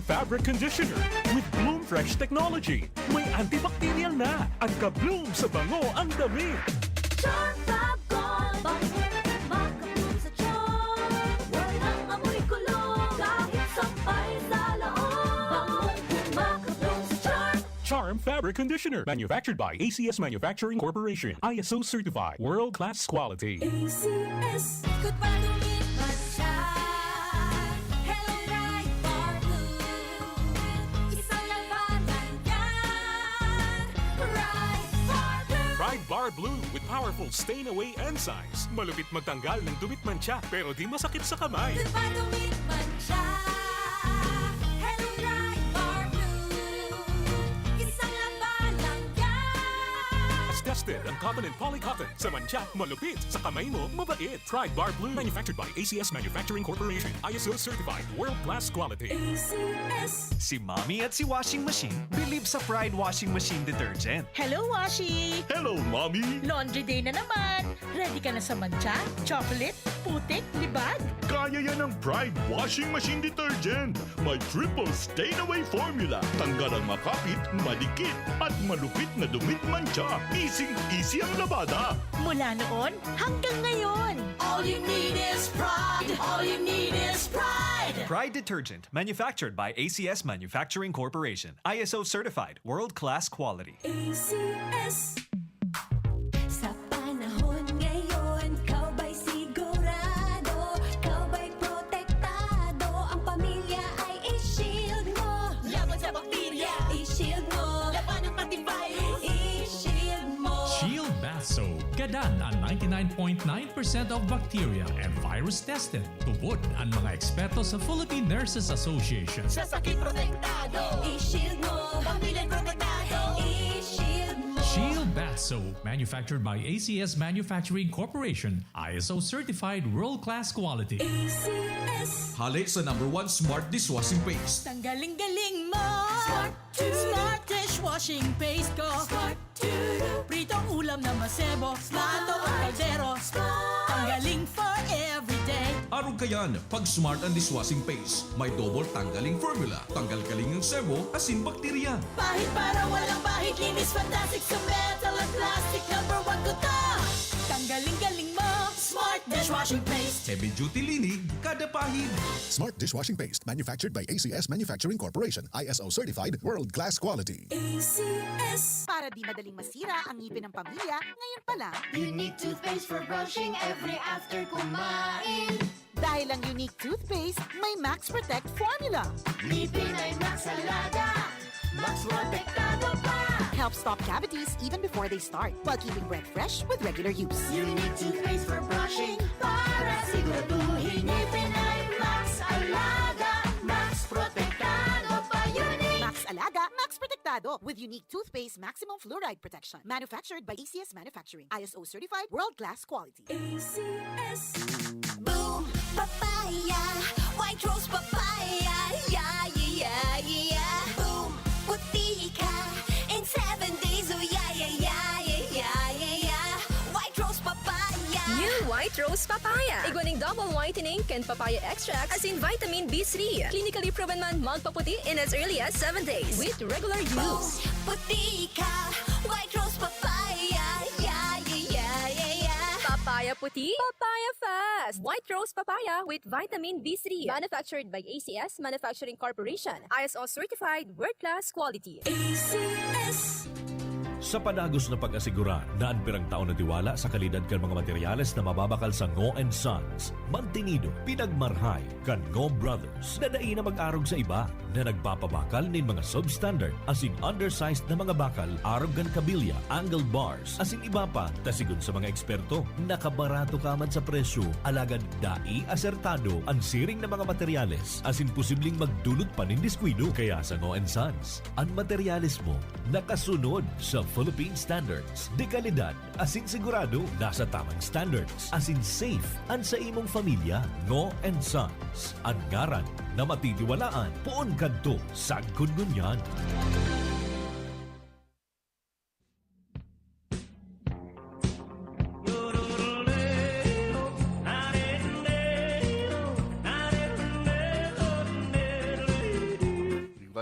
Fabric conditioner with Bloom Fresh technology. May antibacterial na at ka-bloom sa bango ang damit. Charm Fab Gold, bango, maka-bloom sa charm. Walang amoy kulog, kahit sampay sa loob. Bangong maka-bloom sa charm. Charm Fabric Conditioner, manufactured by A C S Manufacturing Corporation, I S O certified, world-class quality. A C S. Good pa, dumit man siya. Hello, Pride Bar Blue. Isang labanan yan. Pride Bar Blue. Pride Bar Blue with powerful stain away enzymes. Malupit magtanggal ng dumit mantsa, pero di masakit sa kamay. Good pa, dumit man siya. Hello, Pride Bar Blue. Isang labanan yan. Tested ang cotton and poly cotton. Sa mantsa, malupit. Sa kamay mo, mabait. Pride Bar Blue. Manufactured by A C S Manufacturing Corporation. I S O certified. World class quality. A C S. Si Mommy at si Washing Machine believe sa Pride Washing Machine Detergent. Hello, Washi! Hello, Mommy! Laundry day na naman! Ready ka na sa mantsa, chocolate, putik, libag? Kaya yan ng Pride Washing Machine Detergent. May triple stain away formula. Tanggal ang makapit, madikit, at malupit na dumit mantsa. Easing-easy ang labada. Mula noon hanggang ngayon. All you need is Pride. All you need is Pride. Pride Detergent, manufactured by A C S Manufacturing Corporation. I S O certified, world-class quality. A C S. Sa panahon ngayon, ikaw ba'y sigurado? Ikaw ba'y protektado? Ang pamilya ay i-shield mo. Laban sa bakterya, i-shield mo. Labanan pati virus, i-shield mo. Shield Bath Soap. Gadan an ninety-nine point nine percent of bacteria and virus tested. Tubod an mga eksperto sa Philippine Nurses Association. Sa sakit protektado. I-shield mo. Pamilya protektado. I-shield mo. Shield Bath Soap, manufactured by A C S Manufacturing Corporation, I S O certified world-class quality. A C S. Hale sa number one smart dishwashing paste. Tanggaling-galing mo. Smart. Smart dishwashing paste ko. Smart. Pritong ulam na masebo, plato o kaldero. Tanggaling for everyday. Arog kayan, pag Smart ang dishwashing paste. May double tanggaling formula. Tanggal kaling ang sebo, asin bakterya. Pahid para walang bahid, linis fantastic sa metal at plastic. Number one ko to. Tanggaling-galing mo, Smart dishwashing paste. Heavy duty linig, kada pahid. Smart dishwashing paste, manufactured by A C S Manufacturing Corporation, I S O certified, world class quality. A C S. Para di madaling masira ang ngipin ng pamilya, ngayon pa lang. Unique toothpaste for brushing every after kumain. Dahil ang Unique Toothpaste may Max Protect Formula. Ngipin ay Max Alaga, Max Protektado pa. Helps stop cavities even before they start, while keeping breath fresh with regular use. Unique Toothpaste for brushing para siguraduhin ngipin ay Max Alaga, Max Protektado pa. Unique. Max Alaga, Max Protektado with Unique Toothpaste Maximum Fluoride Protection. Manufactured by A C S Manufacturing. I S O certified, world-class quality. A C S. Boom Papaya, White Rose Papaya, yeah, yeah, yeah, yeah. Boom, puti ka in seven days, oh yeah, yeah, yeah. White Rose Papaya. New White Rose Papaya. Igwa nin double whitening kan papaya extract asin vitamin B three. Clinically proven man magpaputi in as early as seven days with regular use. Boom, puti ka, White Rose Papaya, yeah, yeah, yeah, yeah, yeah. Papaya puti, papaya fast. White Rose Papaya with vitamin B three. Manufactured by A C S Manufacturing Corporation. I S O certified, world-class quality. A C S. Sa padagos na pag-asigurar na an pirang taon na tiwala sa kalidad kan mga materyales na mababakal sa Ngo and Sons, mantinido, pinagmarhay kan Ngo Brothers na dai na mag-arog sa iba na nagpapabakal nin mga substandard asin undersized na mga bakal arog kan kabilya, angle bars, asin iba pa, ta sigon sa mga eksperto, nakabarato ka man sa presyo, alagad dai asertado an siring na mga materyales, asin posibleng magdulot pa nin diskwido. Kaya sa Ngo and Sons, an materyales mo nakasunod sa Philippine Standards de Calidad. Asin sigurado nasa tamang standards, asin safe an sa imong pamilya. Ngo and Sons, an ngaran na matitiwalaan poon kadto sagkod ngunyan.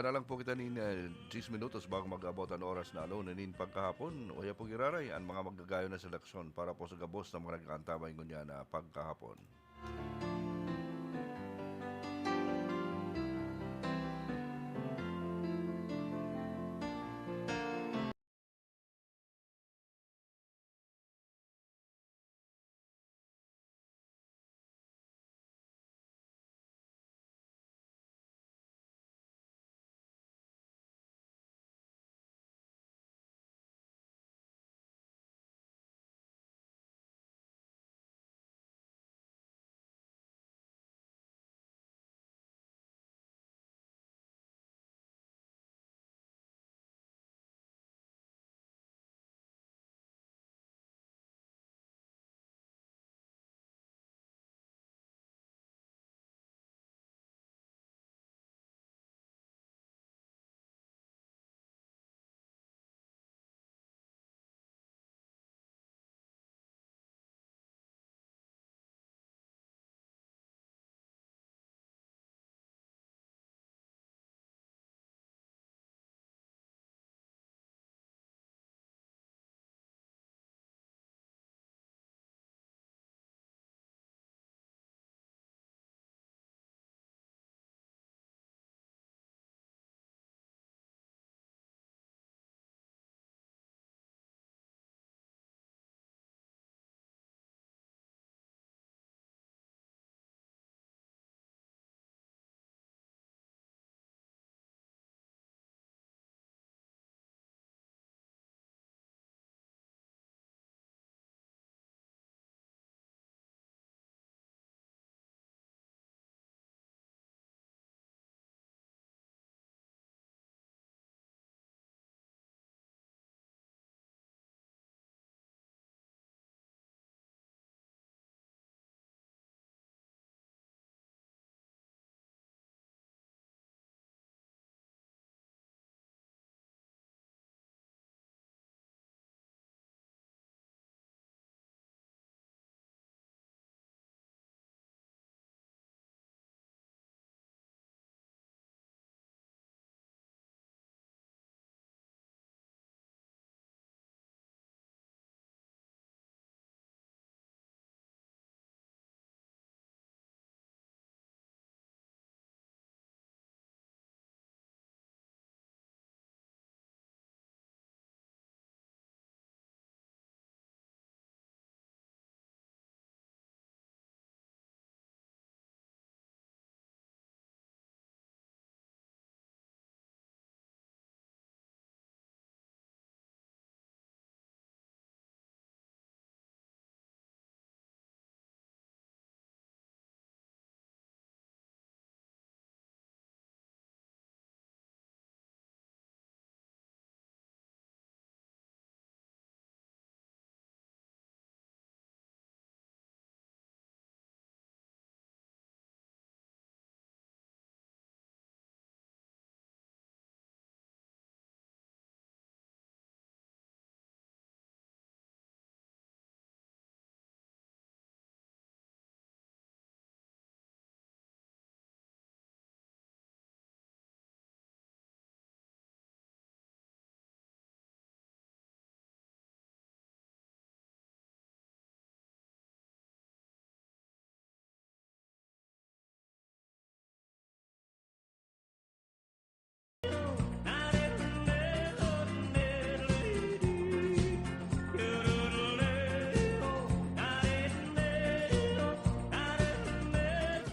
Na lang po kita nin, eh, diyes minutos bago mag-abot an oras na alon nin pagkahapon. Uya po giraray an mga magagayon na seleksyon para po sa gabos na mga nag-aantabay ngunyan na pagkahapon.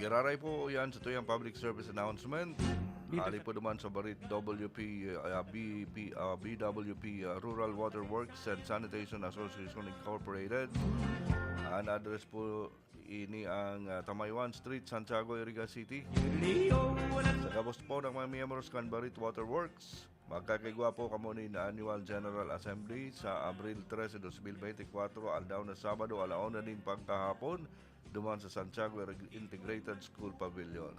Giraray po yan sa tuyang public service announcement. Hali po naman sa Barit W P, ah, B P, ah, B W P, ah, Rural Water Works and Sanitation Association Incorporated. An address po ini ang, ah, Tamayuan Street, Santiago, Iriga City. Sa gabos po ng mga miyembros kan Barit Water Works, magkakaigwa po kamo nin Annual General Assembly sa Abril trese, dos mil bente kwatro, aldaw na Sabado, ala una nin pagkahapon, duman sa Santiago Integrated School Pavilion.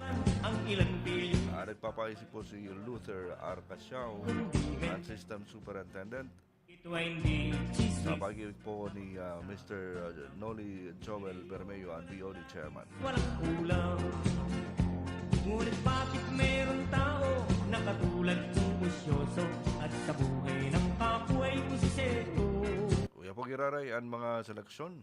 Ang ilan bilyon. Ah, nagpapaisip po si Luther Arcasiao, ang System Superintendent. Ito ay hindi chismis. Sa pag-ibig po ni, ah, Mister Noli Joel Bermeo, ang B O D Chairman. Walang kulang. Ngunit bakit meron tao na Katulad kong Busyoso at sa buhay ng kabuhay ko si Seto. Kuya Pogi Raray, ang mga seleksyon.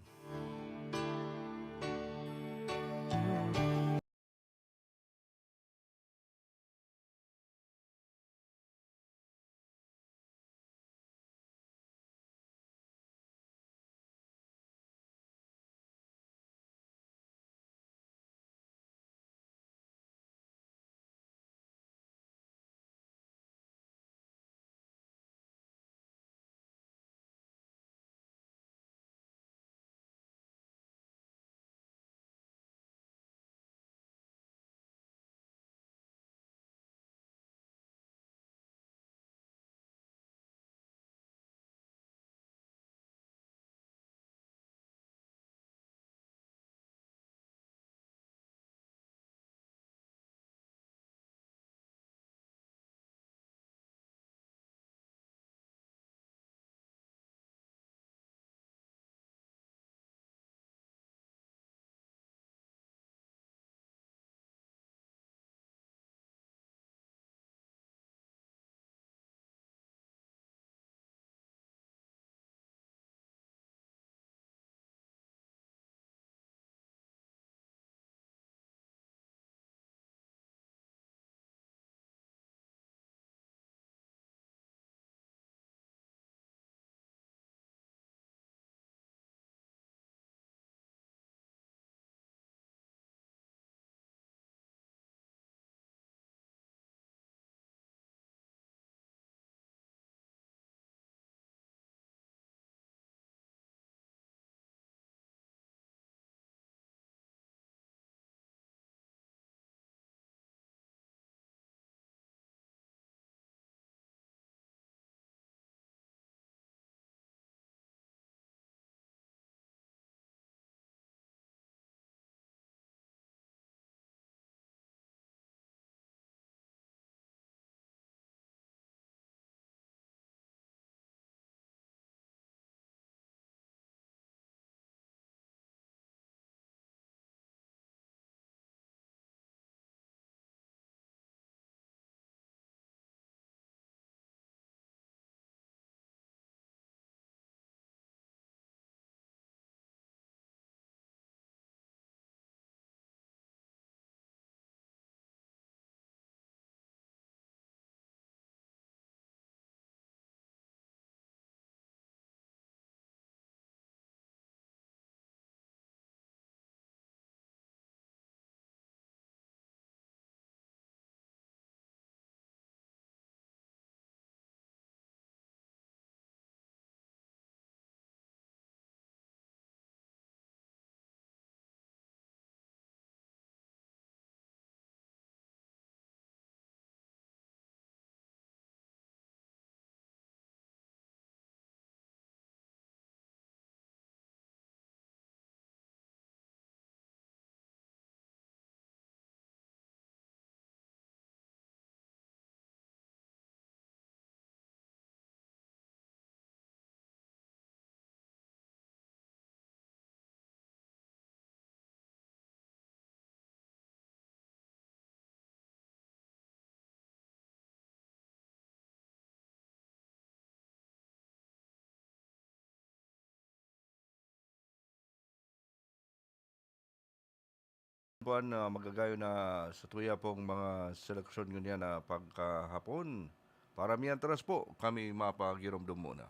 Kuwan, ah, magagayon na sa tuya pong mga seleksyon ngunyan na pagkahapon. Para mientras po, kami mapagiromdom muna.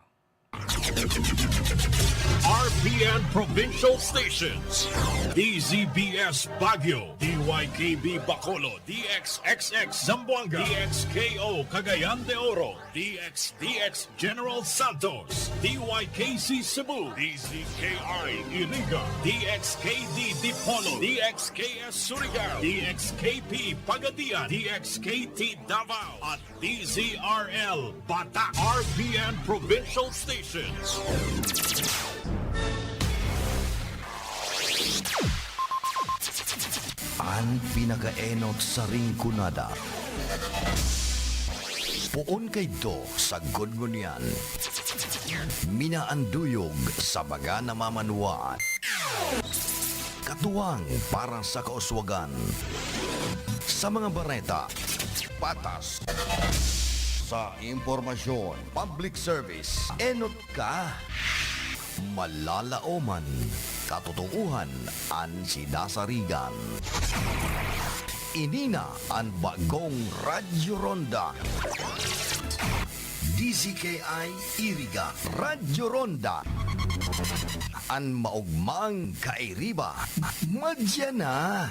R P N Provincial Stations, D Z B S Baguio, D Y K B Bacolod, D X X X Zamboanga, D X K O Cagayan de Oro, D X D X General Santos, D Y K C Cebu, D Z K I Iriga, D X K D Dipolog, D X K S Surigao, D X K P Pagadian, D X K T Davao, at D Z R L Batak, R P N Provincial Stations. An pinakaenot sa Rinconada. Poon kaidto sagkod ngunyan. Minaanduyog sa mga namamanwaan. Katuwang para sa kauswagan. Sa mga bareta, patas. Sa impormasyon, public service, enot ka. Malalaoman, katotoohan an sidasarigan. Ini na an bagong Radyo Ronda. D Z K I Iriga, Radyo Ronda. An maogmang kairiba, madya na.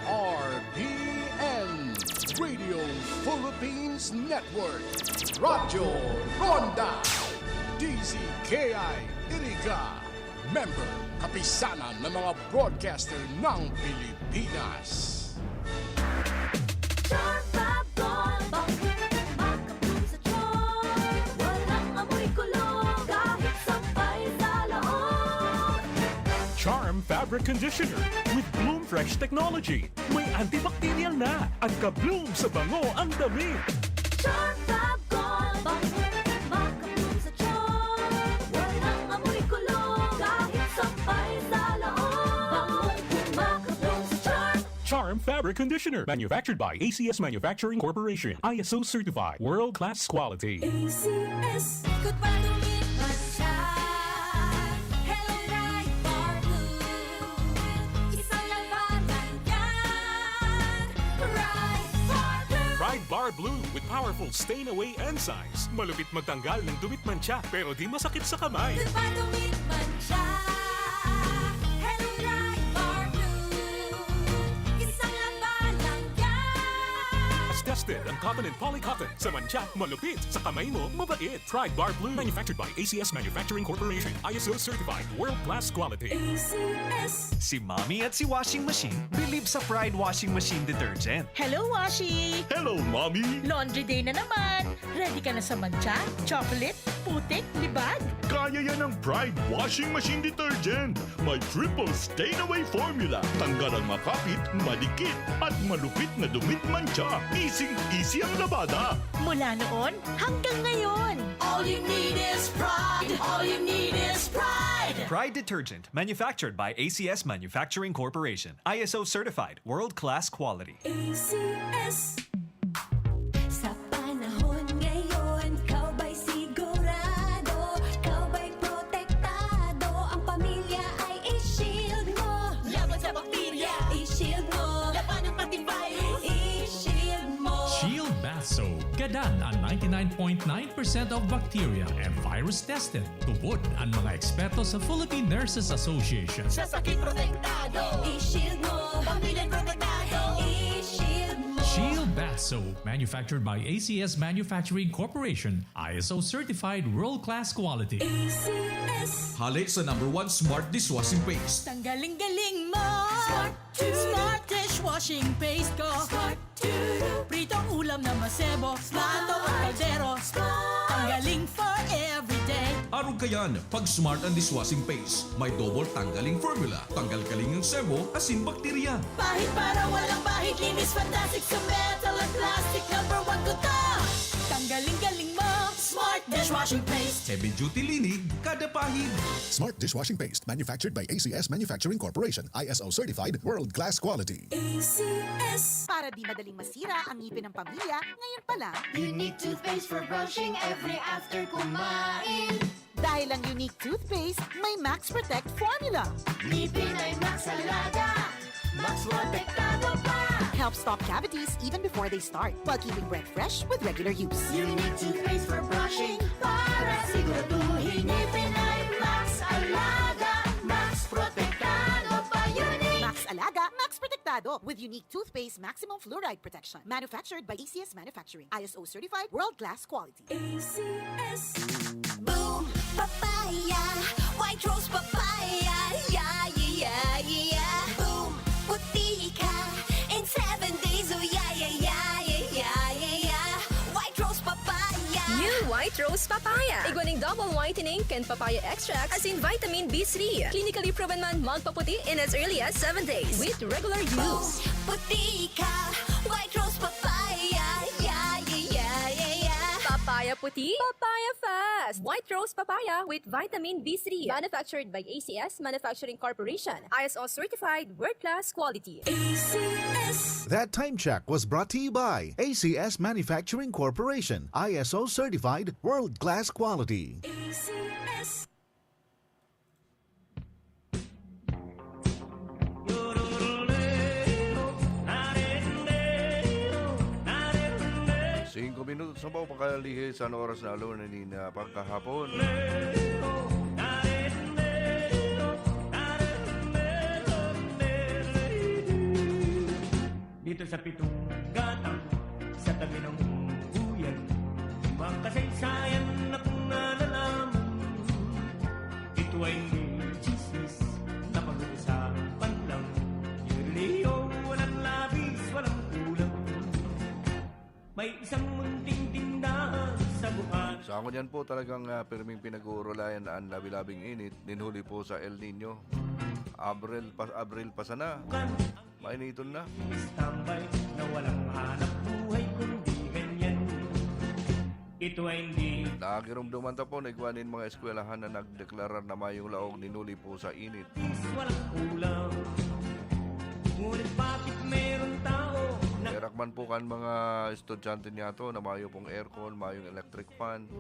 R P N, Radio Philippines Network, Radyo Ronda, D Z K I Iriga, member, kapisanan ng mga broadcaster ng Pilipinas. Sharp Fab Gold, bangkong makapulong sa tiyan. Walang amoy kulog, kahit sampay sa loob. Charm Fabric Conditioner with Bloom Fresh Technology. May antibacterial na. Ang ka-bloom sa bango ang damit. Sharp Fab Gold, bangkong makapulong sa tiyan. Walang amoy kulog, kahit sampay sa loob. Bangkong makapulong sa tiyan. Charm Fabric Conditioner, manufactured by A C S Manufacturing Corporation, I S O certified, world class quality. A C S. Ikot pa, dumit man siya. Hello, Pride Bar Blue. Isang labanan yan. Pride Bar Blue. Pride Bar Blue with powerful stain away enzymes. Malupit magtanggal ng dumit mantsa, pero di masakit sa kamay. Ikot pa, dumit man siya. Hello, Pride Bar Blue. Isang labanan yan. As tested ang cotton and polycotton. Sa mantsa, malupit. Sa kamay mo, mabait. Pride Bar Blue. Manufactured by A C S Manufacturing Corporation. I S O certified. World class quality. A C S. Si Mommy at si Washing Machine believe sa Pride Washing Machine Detergent. Hello, Washi! Hello, Mommy! Laundry day na naman! Ready ka na sa mantsa, chocolate, putik, libag? Kaya yan ng Pride Washing Machine Detergent. May triple stain away formula. Tanggal ang makapit, madikit, at malupit na dumit mantsa. Easy-easy ang labada. Mula noon hanggang ngayon. All you need is Pride. All you need is Pride. Pride Detergent, manufactured by A C S Manufacturing Corporation. I S O certified, world-class quality. A C S. Sa panahon ngayon, ikaw ba'y sigurado? Ikaw ba'y protektado? Ang pamilya ay i-shield mo. Laban sa bakterya, i-shield mo. Labanan pati virus, i-shield mo. Shield Bath Soap. Gadan an ninety-nine point nine percent of bacteria and virus tested. Tubod an mga eksperto sa Philippine Nurses Association. Sa sakit protektado, i-shield mo. Pamilya protektado, i-shield mo. Shield Bath Soap, manufactured by A C S Manufacturing Corporation, I S O certified world-class quality. A C S. Hale sa number one smart dishwashing paste. Tanggaling-galing mo! Smart to. Smart dishwashing paste ko. Smart to. Pritong ulam na masebo. Smart. Plato at kaldero. Smart. Tanggaling for everyday. Arog kayan, pag Smart ang dishwashing paste. May double tanggaling formula. Tanggal kaling ang sebo, asin bakterya. Pahid para walang bahid. Linis fantastic sa metal at plastic. Number one ko to. Tanggaling-galing mo. Smart dishwashing paste. Heavy duty linig, kada pahid. Smart dishwashing paste, manufactured by A C S Manufacturing Corporation, I S O certified, world-class quality. A C S. Para di madaling masira ang ngipin ng pamilya, ngayon pa lang. Unique toothpaste for brushing every after kumain. Dahil ang Unique Toothpaste may Max Protect Formula. Ngipin ay Max Alaga, Max Protektado pa. Helps stop cavities even before they start, while keeping breath fresh with regular use. Unique Toothpaste for brushing, para siguraduhin ngipin ay Max Alaga, Max Protektado pa. Unique. Max Alaga, Max Protektado, with Unique Toothpaste Maximum Fluoride Protection. Manufactured by A C S Manufacturing. I S O certified, world-class quality. A C S. Boom Papaya, White Rose Papaya, yeah, yeah, yeah, yeah. Boom, puti ka in seven days, oh yeah, yeah, yeah, yeah, yeah, yeah, yeah. White Rose Papaya. New White Rose Papaya. Igwa nin double whitening kan papaya extract asin vitamin B three. Clinically proven man magpaputi in as early as seven days with regular use. Boom, puti ka, White Rose Papaya, yeah, yeah, yeah, yeah, yeah. Papaya Puti, Papaya Fest! White Rose Papaya with Vitamin B three. Manufactured by A C S Manufacturing Corporation. I S O certified, world-class quality. A C S. That time check was brought to you by A C S Manufacturing Corporation. I S O certified, world-class quality. A C S. Singko minutos na po pakalihis an oras na aluna nin, ah, pagkahapon. Dito sa pitong gatang, sa tabi ng buyan, may mga kasaysayan na kung nalalaman. Ito ay hindi chismis na pag-uusapan lang. Yung Leo, walang labis, walang kulang. May isang munting tindahan sa buwan. Sa ako niyan po, talagang, ah, pirming pinag-uurulayan an labi-labing init, ninhuli po sa El Niño. Abril pa, Abril pa sana. Mainiton na. Standby na walang hanap buhay kundi ganyan. Ito ay hindi. Nakirumduman ta po na igwa nin mga eskwelahan na nagdeklarar na mayong laog ninuli po sa init. Walang kulang. Ngunit bakit meron tao na Erak man po kan mga estudyante niyato na mayo pong aircon, mayong electric fan.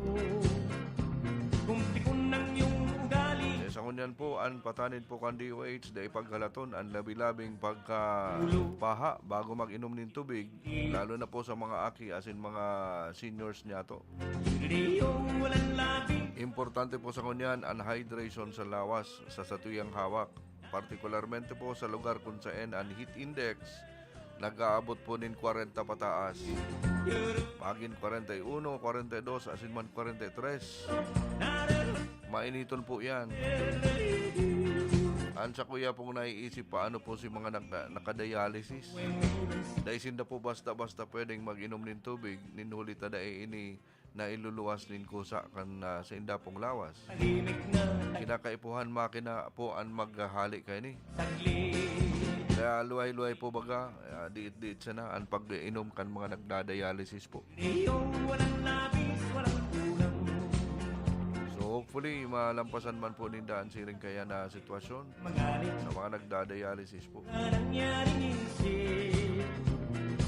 Kung pikon ng iyong ugali. Eh, sa ngunyan po, an patanid po kan D O H, dai paghalaton an labi-labing pagkapaha bago mag-inom nin tubig, lalo na po sa mga aki asin mga seniors niyato. Leo, walang labi. Importante po sa ngunyan an hydration sa lawas sa satuyang hawak, partikularmente po sa lugar kun saen an heat index nag-aabot po nin kwarenta pataas. Magin kwarenta y uno, kwarenta y dos, asin man kwarenta y tres. Mainiton po yan. An sakuya pong naiisip, paano po si mga nagka-, nakadialysis? Dai sinda po basta-basta pwedeng mag-inom nin tubig, nin huli ta dai ini nailuluwas nin kusa kan, ah, sainda pong lawas. Tahimik na. Kinakaipuhan makina po an maghahali kaini. Saglit. Kaya luway-luway po baga, ah, diit-diit sana an pag-inom kan mga nagda-dialysis po. Leo, walang labis, walang kulang. So, hopefully, malampasan man po ninda an siring kaya na sitwasyon. Magalit. Sa mga nagda-dialysis po. Nangyaring isip.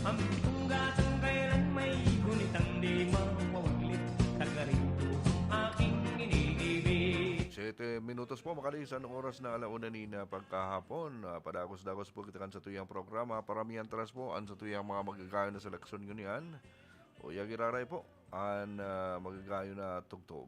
Ang pitong gatang kailan may gunit ang di mawawaglit. Taga rito ang aking iniibig. Siyete minutos po, makalisan ang oras na ala una ni na pagkahapon. Ah, padagos-dagos po kita kan satuyang programa. Para mientras po, an satuyang mga magagayon na seleksyon ngunyan. O, iya giraray po, an, ah, magagayon na tugtog.